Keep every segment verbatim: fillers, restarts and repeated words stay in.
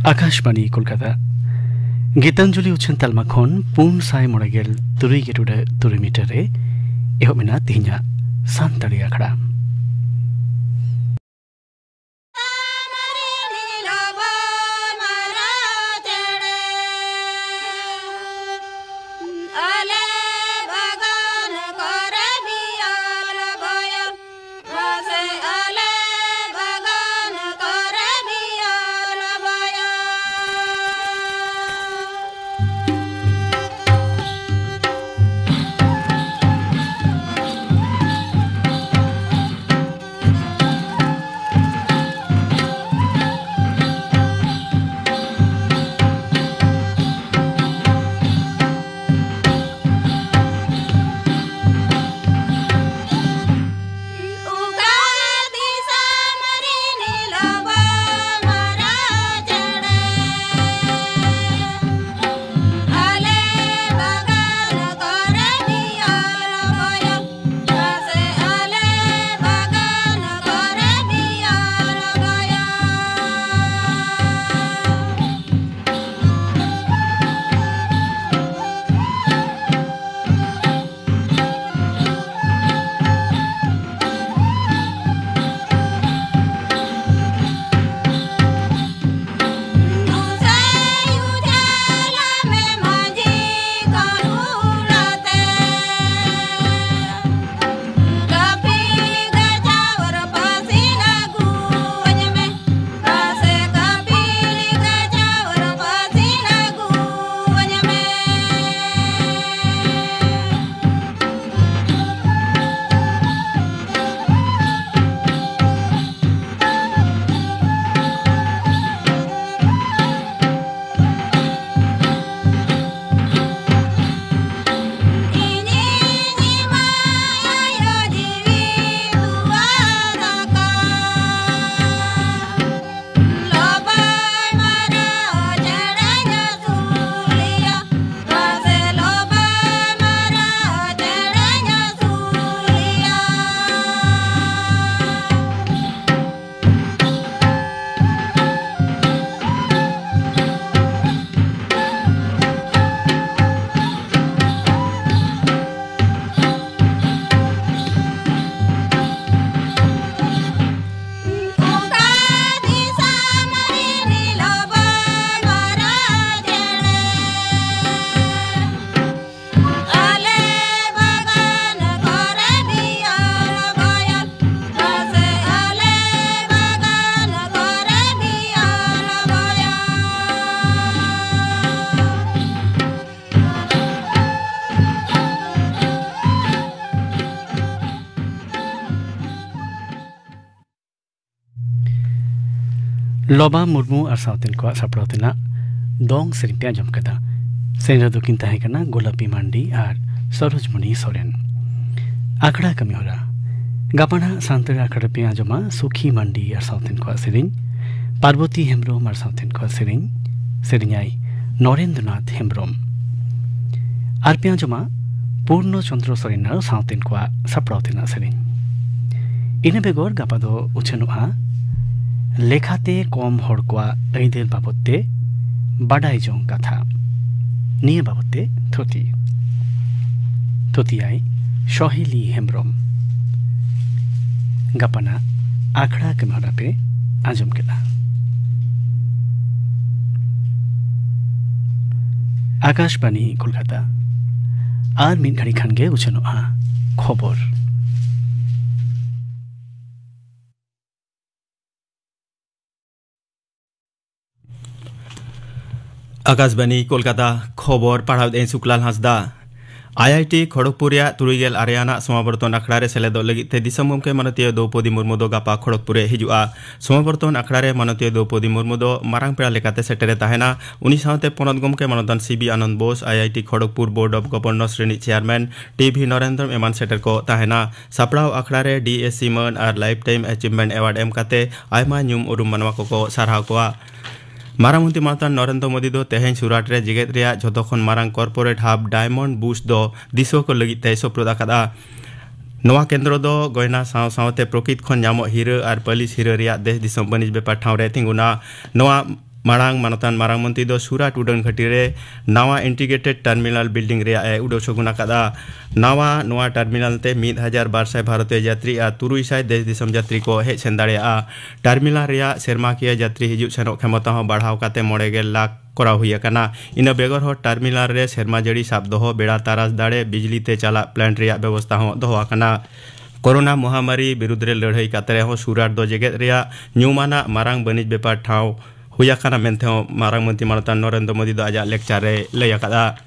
ᱟᱠᱟᱥᱵᱟᱬᱤ ᱠᱳᱞᱠᱟᱛᱟ᱾ ᱜᱤᱛᱟᱧᱡᱚᱞᱤ ᱩᱪᱷᱟᱹᱱ ᱛᱟᱞᱢᱟ ᱠᱷᱚᱱ ᱯᱩᱱ ᱥᱟᱭ ᱢᱚᱬᱮ ᱜᱮᱞ ᱛᱩᱨᱩᱭ ᱜᱮ ᱴᱩᱰᱟᱹᱜ ᱛᱩᱨᱩᱭ ᱢᱤᱴᱟᱨ ᱨᱮ ᱮᱦᱚᱵ ᱮᱱᱟ ᱛᱮᱦᱮᱧᱟᱜ ᱥᱟᱱᱛᱟᱲᱤ ᱟᱠᱷᱲᱟ᱾ ᱞᱚᱵᱟ ᱢᱩᱨᱢᱩ ᱟᱨ ᱥᱟᱶᱛᱮᱱ ᱠᱚᱣᱟᱜ ᱥᱟᱯᱲᱟᱣ ᱛᱮᱱᱟᱜ ᱫᱚᱝ ᱥᱮᱨᱮᱧ ᱯᱮ ᱟᱸᱡᱚᱢ ᱠᱮᱫᱟ᱾ ᱥᱮᱨᱮᱧ ᱨᱮᱫᱚ ᱠᱤᱱ ᱛᱟᱦᱮᱸ ᱠᱟᱱᱟ ᱜᱳᱞᱟᱯᱤ ᱢᱟᱱᱰᱤ ᱟᱨ ᱥᱚᱨᱳᱡᱽᱢᱚᱱᱤ ᱥᱚᱨᱮᱱ᱾ ᱟᱠᱷᱲᱟ ᱠᱟᱹᱢᱤ ᱦᱚᱨᱟ᱾ ᱜᱟᱯᱟ ᱱᱟᱦᱟᱜ ᱥᱟᱱᱛᱟᱲᱤ ᱟᱠᱷᱲᱟ ᱨᱮᱯᱮ ᱟᱸᱡᱚᱢᱟ ᱥᱩᱠᱷᱤ ᱢᱟᱱᱰᱤ ᱟᱨ ᱥᱟᱶᱛᱮᱱ ᱠᱚᱣᱟᱜ ᱥᱮᱨᱮᱧ, ᱯᱟᱨᱵᱚᱛᱤ ᱦᱮᱢᱵᱨᱚᱢ ᱟᱨ ᱥᱟᱶᱛᱮᱱ ᱠᱚᱣᱟᱜ ᱥᱮᱨᱮᱧ, ᱥᱮᱨᱮᱧᱟᱭ ᱱᱚᱨᱮᱱᱫᱨᱚᱱᱟᱛᱷ ᱦᱮᱢᱵᱨᱚᱢ᱾ ᱟᱨ ᱯᱮ ᱟᱸᱡᱚᱢᱟ ᱯᱩᱨᱱᱚ ᱪᱚᱱᱫᱨᱚ ᱥᱚᱨᱮᱱ ᱟᱨ ᱥᱟᱶᱛᱮᱱ ᱠᱚᱣᱟᱜ ᱥᱟᱯᱲᱟᱣ ᱛᱮᱱᱟᱜ ᱥᱮᱨᱮᱧ᱾ ᱤᱱᱟᱹ ᱵᱮᱜᱚᱨ ᱜᱟᱯᱟ ᱫᱚ ᱩᱪᱷᱟᱹᱱᱚᱜᱼᱟ ᱞᱮᱠᱷᱟᱛᱮ ᱠᱚᱢ ᱦᱚᱲ ᱠᱚᱣᱟᱜ ᱟᱹᱭᱫᱟᱹᱨ ᱵᱟᱵᱚᱫ ᱛᱮ ᱵᱟᱰᱟᱭ ᱡᱚᱝ ᱠᱟᱛᱷᱟ᱾ ᱱᱤᱭᱟᱹ ᱵᱟᱵᱚᱫ ᱛᱮ ᱛᱷᱩᱛᱤ᱾ ᱛᱷᱩᱛᱤᱭᱟᱭ ᱥᱚᱦᱤᱞᱤ ᱦᱮᱢᱵᱨᱚᱢ᱾ ᱜᱟᱯᱟᱱᱟᱜ ᱟᱠᱷᱲᱟ ᱠᱟᱹᱢᱤ ᱦᱚᱨᱟ ᱯᱮ ᱟᱸᱡᱚᱢ ᱠᱮᱫᱟ᱾ ᱟᱠᱟᱥᱵᱟᱬᱤ ᱠᱳᱞᱠᱟᱛᱟ᱾ ᱟᱨ ᱢᱤᱫ ᱜᱷᱟᱹᱲᱤ ᱠᱷᱟᱱ ᱜᱮ ᱩᱪᱷᱟᱹᱱᱚᱜᱼᱟ ᱠᱷᱚᱵᱚᱨ᱾ ᱟᱠᱟᱥᱵᱟᱬᱤ ᱠᱳᱞᱠᱟᱛᱟ, ᱠᱷᱚᱵᱚᱨ ᱯᱟᱲᱦᱟᱣᱮᱫᱟᱹᱧ ᱥᱩᱠᱞᱟᱞ ᱦᱟᱸᱥᱫᱟ᱾ ᱟᱭᱟᱭᱴᱤ ᱠᱷᱚᱲᱚᱜᱽᱯᱩᱨ ᱨᱮᱭᱟᱜ ᱛᱩᱨᱩᱭ ᱜᱮᱞ ᱟᱨᱮ ᱟᱱᱟᱜ ᱥᱚᱢᱟᱵᱚᱨᱛᱚᱱ ᱟᱠᱷᱲᱟ ᱨᱮ ᱥᱮᱞᱮᱫᱚᱜ ᱞᱟᱹᱜᱤᱫ ᱛᱮ ᱫᱤᱥᱚᱢ ᱜᱚᱢᱠᱮ ᱢᱟᱱᱚᱛᱤᱭᱟᱹ ᱫᱨᱚᱣᱯᱚᱫᱤ ᱢᱩᱨᱢᱩ ᱫᱚ ᱜᱟᱯᱟ ᱠᱷᱚᱲᱚᱜᱽᱯᱩᱨ ᱮ ᱦᱤᱡᱩᱜᱼᱟ᱾ ᱥᱚᱢᱟᱵᱚᱨᱛᱚᱱ ᱟᱠᱷᱲᱟ ᱨᱮ ᱢᱟᱱᱚᱛᱤᱭᱟᱹ ᱫᱨᱚᱣᱯᱚᱫᱤ ᱢᱩᱨᱢᱩ ᱫᱚ ᱢᱟᱨᱟᱝ ᱯᱮᱲᱟ ᱞᱮᱠᱟᱛᱮ ᱥᱮᱴᱮᱨᱮ ᱛᱟᱦᱮᱱᱟ᱾ ᱩᱱᱤ ᱥᱟᱶᱛᱮ ᱯᱚᱱᱚᱛ ᱜᱚᱢᱠᱮ ᱢᱟᱱᱚᱛᱟᱱ C B Anand Bose, IIT Kharagpur board of governors ᱨᱤᱱᱤᱡ ᱪᱮᱭᱟᱨᱢᱮᱱ ᱴᱤ ᱵᱷᱤ ᱱᱚᱨᱮᱱᱫᱨᱚᱢ ᱮᱢᱟᱱ ᱥᱮᱴᱮᱨ ᱠᱚ ᱛᱟᱦᱮᱱᱟ᱾ ᱥᱟᱯᱲᱟᱣ ᱟᱠᱷᱲᱟ ᱨᱮ ᱰᱤ ᱮᱥ ᱥᱤ ᱢᱟᱹᱱ ᱟᱨ ᱞᱟᱭᱤᱯᱷ ᱴᱟᱭᱤᱢ ᱮᱪᱤᱵᱷᱢᱮᱱᱴ ᱮᱣᱟᱨᱰ ᱮᱢ ᱠᱟᱛᱮ ᱟᱭᱢᱟ ᱧᱩᱢ ᱩᱨᱩᱢ ᱢᱟᱱᱣᱟ ᱠᱚᱠᱚ ᱥᱟᱨᱦᱟᱣ ᱠᱚᱣᱟ᱾ ᱢᱟᱨᱟᱝ ᱢᱚᱱᱛᱨᱤ ᱢᱟᱱᱚᱛᱟᱱ ᱱᱚᱨᱮᱱᱫᱨᱚ ᱢᱳᱫᱤ ᱫᱚ ᱛᱮᱦᱮᱧ ᱥᱩᱨᱟᱴ ᱨᱮ ᱡᱮᱜᱮᱛ ᱨᱮᱭᱟᱜ ᱡᱷᱚᱛᱚ ᱠᱷᱚᱱ ᱢᱟᱨᱟᱝ ᱠᱚᱨᱯᱳᱨᱮᱴ ᱦᱟᱵ ᱰᱟᱭᱢᱚᱱᱰ ᱵᱩᱥ ᱫᱚ ᱫᱤᱥᱩᱣᱟᱹ ᱠᱚ ᱞᱟᱹᱜᱤᱫ ᱛᱮᱭ ᱥᱳᱯᱨᱳᱫ ᱟᱠᱟᱫᱼᱟ᱾ ᱱᱚᱣᱟ ᱠᱮᱱᱫᱨᱚ ᱫᱚ ᱜᱚᱭᱱᱟ ᱥᱟᱶ ᱥᱟᱶᱛᱮ ᱯᱨᱚᱠᱤᱛ ᱠᱷᱚᱱ ᱧᱟᱢᱚᱜ ᱦᱤᱨᱟᱹ ᱟᱨ ᱯᱟᱹᱞᱤᱥ ᱦᱤᱨᱟᱹ ᱨᱮᱭᱟᱜ ᱫᱮᱥ ᱫᱤᱥᱚᱢ ᱵᱟᱹᱱᱤᱡᱽ ᱵᱮᱯᱟᱨ ᱴᱷᱟᱶ ᱨᱮ ᱛᱤᱸᱜᱩᱱᱟ᱾ ᱱᱚᱣᱟ ᱢᱟᱲᱟᱝ ᱢᱟᱱᱚᱛᱟᱱ ᱢᱟᱨᱟᱝ ᱢᱚᱱᱛᱨᱤ ᱫᱚ ᱥᱩᱨᱟᱴ ᱩᱰᱟᱹᱱ ᱜᱷᱟᱹᱴᱤ ᱨᱮ ᱱᱟᱣᱟ ᱤᱱᱴᱤᱜᱨᱮᱴᱮᱰ ᱴᱟᱨᱢᱤᱱᱟᱞ ᱵᱤᱞᱰᱤᱝ ᱨᱮᱭᱟᱜ ᱮ ᱩᱰᱟᱹᱣ ᱥᱟᱹᱜᱩᱱ ᱟᱠᱟᱫᱼᱟ᱾ ᱱᱟᱣᱟ ᱱᱚᱣᱟ ᱴᱟᱨᱢᱤᱱᱟᱞ ᱛᱮ ᱢᱤᱫ ᱦᱟᱡᱟᱨ ᱵᱟᱨ ᱥᱟᱭ ᱵᱷᱟᱨᱚᱛᱤᱭᱚ ᱡᱟᱛᱨᱤ ᱟᱨ ᱛᱩᱨᱩᱭ ᱥᱟᱭ ᱫᱮᱥ ᱫᱤᱥᱚᱢ ᱡᱟᱛᱨᱤ ᱠᱚ ᱦᱮᱡ ᱥᱮᱱ ᱫᱟᱲᱮᱭᱟᱜᱼᱟ᱾ ᱴᱟᱨᱢᱤᱱᱟᱞ ᱨᱮᱭᱟᱜ ᱥᱮᱨᱢᱟᱠᱤᱭᱟᱹ ᱡᱟᱛᱨᱤ ᱦᱤᱡᱩᱜ ᱥᱮᱱᱚᱜ ᱠᱷᱮᱢᱚᱛᱟ ᱦᱚᱸ ᱵᱟᱲᱦᱟᱣ ᱠᱟᱛᱮ ᱢᱚᱬᱮ ᱜᱮᱞ ᱞᱟᱠᱷ ᱠᱚᱨᱟᱣ ᱦᱩᱭ ᱟᱠᱟᱱᱟ᱾ ᱤᱱᱟᱹ ᱵᱮᱜᱚᱨ ᱦᱚᱸ ᱴᱟᱨᱢᱤᱱᱟᱞ ᱨᱮ ᱥᱮᱨᱢᱟ ᱡᱟᱹᱲᱤ ᱥᱟᱵ ᱫᱚᱦᱚ, ᱵᱮᱲᱟ ᱛᱟᱨᱟᱥ ᱫᱟᱲᱮ, ᱵᱤᱡᱽᱞᱤ ᱛᱮ ᱪᱟᱞᱟᱜ ᱯᱞᱟᱱᱴ ᱨᱮᱭᱟᱜ ᱵᱮᱵᱚᱥᱛᱷᱟ ᱦᱚᱸ ᱫᱚᱦᱚ ᱟᱠᱟᱱᱟ᱾ ᱠᱳᱨᱳᱱᱟ ᱢᱚᱦᱟᱢᱟᱨᱤ ᱵᱤᱨᱩᱫᱽ ᱨᱮ ᱞᱟᱹᱲᱦᱟᱹᱭ ᱠᱟᱛᱮ ᱨᱮᱦᱚᱸ ᱥᱩᱨᱟᱴ ᱫᱚ ᱡᱮᱜᱮᱛ ᱨᱮᱭᱟᱜ ᱧᱩᱢᱟᱱᱟᱜ ᱢᱟᱨᱟᱝ ᱵᱟᱹᱱᱤᱡᱽ ᱵᱮᱯᱟᱨ ᱴᱷᱟᱶ ᱦᱩᱭ ᱟᱠᱟᱱᱟ ᱢᱮᱱᱛᱮ ᱦᱚᱸ ᱢᱟᱨᱟᱝ ᱢᱚᱱᱛᱨᱤ ᱢᱟᱱᱚᱛᱟᱱ ᱱᱚᱨᱮᱱᱫᱨᱚ ᱢᱳᱫᱤ ᱫᱚ ᱟᱡᱟᱜ ᱞᱮᱠᱪᱟᱨ ᱨᱮ ᱞᱟᱹᱭ ᱟᱠᱟᱫᱼᱟ᱾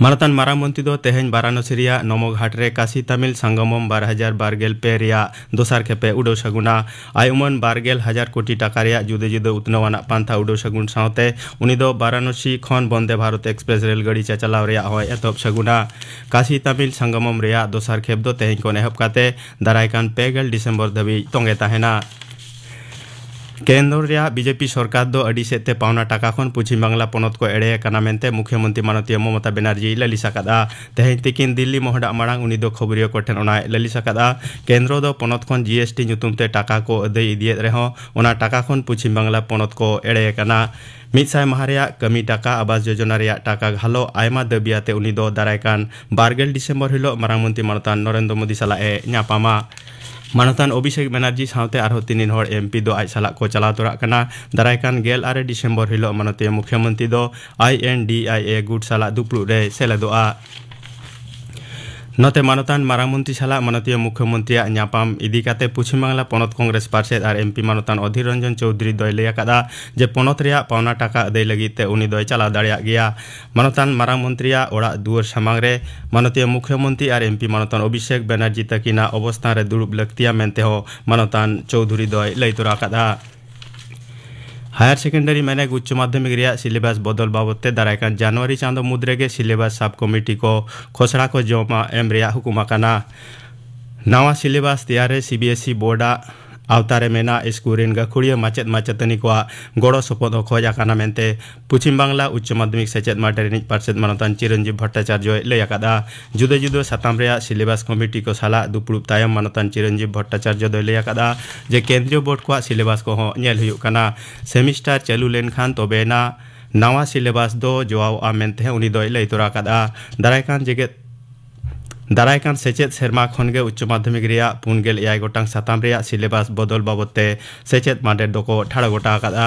ᱢᱟᱱᱚᱛᱟᱱ ᱢᱟᱨᱟᱝ ᱢᱚᱱᱛᱨᱤ ᱫᱚ ᱛᱮᱦᱮᱧ ᱵᱟᱨᱟᱱᱚᱥᱤ ᱨᱮᱭᱟᱜ ᱱᱚᱢᱚᱜᱷᱟᱴ ᱨᱮ ᱠᱟᱥᱤ ᱛᱟᱢᱤᱞ ᱥᱟᱝᱜᱚᱢᱚᱢ ᱵᱟᱨ ᱦᱟᱡᱟᱨ ᱵᱟᱨ ᱜᱮᱞ ᱯᱮ ᱨᱮᱭᱟᱜ ᱫᱚᱥᱟᱨ ᱠᱷᱮᱯᱮ ᱩᱰᱟᱹᱣ ᱥᱟᱹᱜᱩᱱᱟ᱾ ᱟᱭ ᱩᱢᱟᱹᱱ ᱵᱟᱨ ᱜᱮᱞ ᱦᱟᱡᱟᱨ ᱠᱳᱴᱤ ᱴᱟᱠᱟ ᱨᱮᱭᱟᱜ ᱡᱩᱫᱟᱹ ᱡᱩᱫᱟᱹ ᱩᱛᱱᱟᱹᱣ ᱟᱱᱟᱜ ᱯᱟᱱᱛᱷᱟ ᱩᱰᱟᱹᱣ ᱥᱟᱹᱜᱩᱱ ᱥᱟᱶᱛᱮ ᱩᱱᱤ ᱫᱚ ᱵᱟᱨᱟᱱᱚᱥᱤ ᱠᱷᱚᱱ ᱵᱚᱱᱫᱮ ᱵᱷᱟᱨᱚᱛ ᱮᱠᱥᱯᱨᱮᱥ ᱨᱮᱞ ᱜᱟᱹᱰᱤ ᱪᱟᱪᱟᱞᱟᱣ ᱨᱮᱭᱟᱜ ᱦᱚᱸᱭ ᱮᱛᱚᱦᱚᱵ ᱥᱟᱹᱜᱩᱱᱟ᱾ ᱠᱟᱥᱤ ᱛᱟᱢᱤᱞ ᱥᱟᱝᱜᱚᱢᱚᱢ ᱨᱮᱭᱟᱜ ᱫᱚᱥᱟᱨ ᱠᱷᱮᱯ ᱫᱚ ᱛᱮᱦᱮᱧ ᱠᱷᱚᱱ ᱮᱦᱚᱵ ᱠᱟᱛᱮ ᱫᱟᱨᱟᱭ ᱠᱟᱱ ᱯᱮ ᱜᱮᱞ ᱰᱤᱥᱮᱢᱵᱚᱨ ᱫᱷᱟᱹᱵᱤᱡ ᱛᱚᱸᱜᱮ ᱛᱟᱦᱮᱱᱟ᱾ ᱠᱮᱱᱫᱨᱚ ᱨᱮᱭᱟᱜ ᱵᱤᱡᱮᱯᱤ ᱥᱚᱨᱠᱟᱨ ᱫᱚ ᱟᱹᱰᱤ ᱥᱮᱫ ᱛᱮ ᱯᱟᱣᱱᱟ ᱴᱟᱠᱟ ᱠᱷᱚᱱ ᱯᱚᱪᱷᱤᱢ ᱵᱟᱝᱞᱟ ᱯᱚᱱᱚᱛ ᱠᱚ ᱮᱲᱮ ᱟᱠᱟᱱᱟ ᱢᱮᱱᱛᱮ ᱢᱩᱠᱷᱭᱟᱹᱢᱚᱱᱛᱨᱤ ᱢᱟᱱᱚᱛᱤᱭᱟᱹ ᱢᱚᱢᱚᱛᱟ ᱵᱮᱱᱟᱨᱡᱤᱭ ᱞᱟᱹᱞᱤᱥ ᱟᱠᱟᱫᱼᱟ᱾ ᱛᱮᱦᱮᱧ ᱛᱤᱠᱤᱱ ᱫᱤᱞᱞᱤ ᱢᱚᱦᱰᱟᱜ ᱢᱟᱲᱟᱝ ᱩᱱᱤ ᱫᱚ ᱠᱷᱚᱵᱚᱨᱤᱭᱟᱹ ᱠᱚ ᱴᱷᱮᱱ ᱚᱱᱟᱭ ᱞᱟᱹᱞᱤᱥ ᱟᱠᱟᱫᱼᱟ᱾ ᱠᱮᱱᱫᱨᱚ ᱫᱚ ᱯᱚᱱᱚᱛ ᱠᱷᱚᱱ ᱡᱤ ᱮᱥ ᱴᱤ ᱧᱩᱛᱩᱢ ᱛᱮ ᱴᱟᱠᱟ ᱠᱚ ᱟᱹᱫᱟᱹᱭ ᱤᱫᱤᱭᱮᱫ ᱨᱮᱦᱚᱸ ᱚᱱᱟ ᱴᱟᱠᱟ ᱠᱷᱚᱱ ᱯᱚᱪᱷᱤᱢ ᱵᱟᱝᱞᱟ ᱯᱚᱱᱚᱛ ᱠᱚ ᱮᱲᱮ ᱟᱠᱟᱱᱟ᱾ ᱢᱤᱫ ᱥᱟᱭ ᱢᱟᱦᱟ ᱨᱮᱭᱟᱜ ᱠᱟᱹᱢᱤ ᱴᱟᱠᱟ, ᱟᱵᱟᱥ ᱡᱳᱡᱚᱱᱟ ᱨᱮᱭᱟᱜ ᱴᱟᱠᱟ ᱜᱷᱟᱞᱚ ᱟᱭᱢᱟ ᱫᱟᱹᱵᱤ ᱟᱛᱮ ᱩᱱᱤ ᱫᱚ ᱫᱟᱨᱟᱭ ᱠᱟᱱ ᱵᱟᱨ ᱜᱮᱞ ᱰᱤᱥᱮᱢᱵᱚᱨ ᱦᱤᱞᱚᱜ ᱢᱟᱨᱟᱝ ᱢᱚᱱᱛᱨᱤ ᱢᱟᱱᱚᱛᱟᱱ ᱱᱚᱨᱮᱱᱫᱨᱚ ᱢᱳᱫᱤ ᱥᱟᱞᱟᱜ ᱮ ᱧᱟᱯᱟᱢᱟ᱾ ᱢᱟᱱᱚᱛᱟᱱ ᱚᱵᱷᱤᱥᱮᱠ ᱵᱮᱱᱟᱨᱡᱤ ᱥᱟᱶᱛᱮ ᱟᱨᱦᱚᱸ ᱛᱤᱱᱤᱱ ᱦᱚᱲ ᱮᱢ ᱯᱤ ᱫᱚ ᱟᱡ ᱥᱟᱞᱟᱜ ᱠᱚ ᱪᱟᱞᱟᱣ ᱛᱚᱨᱟᱜ ᱠᱟᱱᱟ᱾ ᱫᱟᱨᱟᱭ ᱠᱟᱱ ᱜᱮᱞ ᱟᱨᱮ ᱰᱤᱥᱮᱢᱵᱚᱨ ᱦᱤᱞᱚᱜ ᱢᱟᱱᱚᱛᱤᱭᱟᱹ ᱢᱩᱠᱷᱭᱟᱹᱢᱚᱱᱛᱨᱤ ᱫᱚ ᱟᱭ ᱮᱱ ᱰᱤ ᱟᱭ ᱮ ᱜᱩᱴ ᱥᱟᱞᱟᱜ ᱫᱩᱯᱲᱩᱵ ᱨᱮᱭ ᱥᱮᱞᱮᱫᱚᱜᱼᱟ᱾ ᱱᱚᱛᱮ ᱢᱟᱱᱚᱛᱟᱱ ᱢᱟᱨᱟᱝ ᱢᱚᱱᱛᱨᱤ ᱥᱟᱞᱟᱜ ᱢᱟᱱᱚᱛᱤᱭᱟᱹ ᱢᱩᱠᱷᱭᱟᱹᱢᱚᱱᱛᱨᱤᱭᱟᱜ ᱧᱟᱯᱟᱢ ᱤᱫᱤ ᱠᱟᱛᱮ ᱯᱚᱪᱷᱤᱢ ᱵᱟᱝᱞᱟ ᱯᱚᱱᱚᱛ ᱠᱚᱝᱜᱨᱮᱥ ᱯᱟᱨᱥᱮᱛ ᱟᱨ ᱮᱢ ᱯᱤ ᱢᱟᱱᱚᱛᱟᱱ ᱚᱫᱷᱤᱨ ᱨᱚᱧᱡᱚᱱ ᱪᱳᱣᱫᱷᱩᱨᱤ ᱫᱚᱭ ᱞᱟᱹᱭ ᱟᱠᱟᱫᱼᱟ ᱡᱮ ᱯᱚᱱᱚᱛ ᱨᱮᱭᱟᱜ ᱯᱟᱣᱱᱟ ᱴᱟᱠᱟ ᱟᱹᱫᱟᱹᱭ ᱞᱟᱹᱜᱤᱫ ᱛᱮ ᱩᱱᱤ ᱫᱚᱭ ᱪᱟᱞᱟᱣ ᱫᱟᱲᱮᱭᱟᱜ ᱜᱮᱭᱟ᱾ ᱢᱟᱱᱚᱛᱟᱱ ᱢᱟᱨᱟᱝ ᱢᱚᱱᱛᱨᱤᱭᱟᱜ ᱚᱲᱟᱜ ᱫᱩᱣᱟᱹᱨ ᱥᱟᱢᱟᱝ ᱨᱮ ᱢᱟᱱᱚᱛᱤᱭᱟᱹ ᱢᱩᱠᱷᱭᱟᱹᱢᱚᱱᱛᱨᱤ ᱟᱨ ᱮᱢ ᱯᱤ ᱢᱟᱱᱚᱛᱟᱱ ᱚᱵᱷᱤᱥᱮᱠ ᱵᱮᱱᱟᱨᱡᱤ ᱛᱟᱹᱠᱤᱱᱟᱜ ᱚᱵᱚᱥᱛᱷᱟᱱ ᱨᱮ ᱫᱩᱲᱩᱵ ᱞᱟᱹᱠᱛᱤᱭᱟ ᱢᱮᱱᱛᱮ ᱦᱚᱸ ᱢᱟᱱᱚᱛᱟᱱ ᱪᱳᱣᱫᱷᱩᱨᱤ ᱫᱚᱭ ᱞᱟᱹᱭ ᱛᱚᱨᱟ ᱟᱠᱟᱫᱼᱟ᱾ ᱦᱟᱭᱟᱨ ᱥᱮᱠᱮᱱᱰᱟᱨᱤ ᱢᱮᱱᱮᱠ ᱩᱪᱪᱚ ᱢᱟᱫᱽᱫᱷᱚᱢᱤᱠ ᱨᱮᱭᱟᱜ ᱥᱤᱞᱮᱵᱟᱥ ᱵᱚᱫᱚᱞ ᱵᱟᱵᱚᱫ ᱛᱮ ᱫᱟᱨᱟᱭ ᱠᱟᱱ ᱡᱟᱱᱩᱣᱟᱨᱤ ᱪᱟᱸᱫᱚ ᱢᱩᱫᱽ ᱨᱮᱜᱮ ᱥᱤᱞᱮᱵᱟᱥ ᱥᱟᱵ ᱠᱚᱢᱤᱴᱤ ᱠᱚ ᱠᱷᱚᱥᱲᱟ ᱠᱚ ᱡᱚᱢᱟ ᱮᱢ ᱨᱮᱭᱟᱜ ᱦᱩᱠᱩᱢ ᱟᱠᱟᱱᱟ᱾ ᱱᱟᱣᱟ ᱥᱤᱞᱮᱵᱟᱥ ᱛᱮᱭᱟᱨ ᱨᱮ C B S E board ᱟᱜ ᱟᱣᱛᱟ ᱨᱮ ᱢᱮᱱᱟᱜ ᱥᱠᱩᱞ ᱨᱮᱱ ᱜᱟᱹᱠᱷᱩᱲᱤᱭᱟᱹ ᱢᱟᱪᱮᱫ ᱢᱟᱪᱮᱛᱟᱹᱱᱤ ᱠᱚᱣᱟᱜ ᱜᱚᱲᱚ ᱥᱚᱯᱚᱦᱚᱫ ᱦᱚᱸ ᱠᱷᱚᱡ ᱟᱠᱟᱱᱟ ᱢᱮᱱᱛᱮ ᱯᱚᱪᱷᱤᱢ ᱵᱟᱝᱞᱟ ᱩᱪᱪᱚ ᱢᱟᱫᱽᱫᱷᱚᱢᱤᱠ ᱥᱮᱪᱮᱫ ᱢᱟᱰᱮ ᱨᱤᱱᱤᱡ ᱯᱟᱨᱥᱮᱛ ᱢᱟᱱᱚᱛᱟᱱ ᱪᱤᱨᱚᱱᱡᱤᱵ ᱵᱷᱚᱴᱴᱟᱪᱟᱨᱡᱚᱭ ᱞᱟᱹᱭ ᱟᱠᱟᱫᱼᱟ᱾ ᱡᱩᱫᱟᱹ ᱡᱩᱫᱟᱹ ᱥᱟᱛᱟᱢ ᱨᱮᱭᱟᱜ ᱥᱤᱞᱮᱵᱟᱥ ᱠᱚᱢᱤᱴᱤ ᱠᱚ ᱥᱟᱞᱟᱜ ᱫᱩᱯᱲᱩᱵ ᱛᱟᱭᱚᱢ ᱢᱟᱱᱚᱛᱟᱱ ᱪᱤᱨᱚᱱᱡᱤᱵ ᱵᱷᱚᱴᱴᱟᱪᱟᱨᱡᱚ ᱫᱚᱭ ᱞᱟᱹᱭ ᱟᱠᱟᱫᱼᱟ ᱡᱮ ᱠᱮᱱᱫᱨᱤᱭᱚ ᱵᱳᱨᱰ ᱠᱚᱣᱟᱜ ᱥᱤᱞᱮᱵᱟᱥ ᱠᱚᱦᱚᱸ ᱧᱮᱞ ᱦᱩᱭᱩᱜ ᱠᱟᱱᱟ᱾ ᱥᱮᱢᱤᱥᱴᱟᱨ ᱪᱟᱹᱞᱩ ᱞᱮᱱᱠᱷᱟᱱ ᱛᱚᱵᱮᱭᱮᱱᱟ ᱱᱟᱣᱟ ᱥᱤᱞᱮᱵᱟᱥ ᱫᱚ ᱡᱚᱣᱟᱣᱚᱜᱼᱟ ᱢᱮᱱᱛᱮ ᱩᱱᱤ ᱫᱚᱭ ᱞᱟᱹᱭ ᱛᱚᱨᱟ ᱟᱠᱟᱫᱼᱟ᱾ ᱫᱟᱨᱟᱭ ᱠᱟᱱ ᱡᱮᱜᱮᱛ ᱫᱟᱨᱟᱭ ᱠᱟᱱ ᱥᱮᱪᱮᱫ ᱥᱮᱨᱢᱟ ᱠᱷᱚᱱ ᱜᱮ ᱩᱪᱪᱚ ᱢᱟᱫᱽᱫᱷᱚᱢᱤᱠ ᱨᱮᱭᱟᱜ ᱯᱩᱱ ᱜᱮᱞ ᱮᱭᱟᱭ ᱜᱚᱴᱟᱝ ᱥᱟᱛᱟᱢ ᱨᱮᱭᱟᱜ ᱥᱤᱞᱮᱵᱟᱥ ᱵᱚᱫᱚᱞ ᱵᱟᱵᱚᱫ ᱛᱮ ᱥᱮᱪᱮᱫ ᱢᱟᱰᱮᱨ ᱫᱚᱠᱚ ᱴᱷᱟᱲᱚ ᱜᱚᱴᱟ ᱟᱠᱟᱫᱼᱟ᱾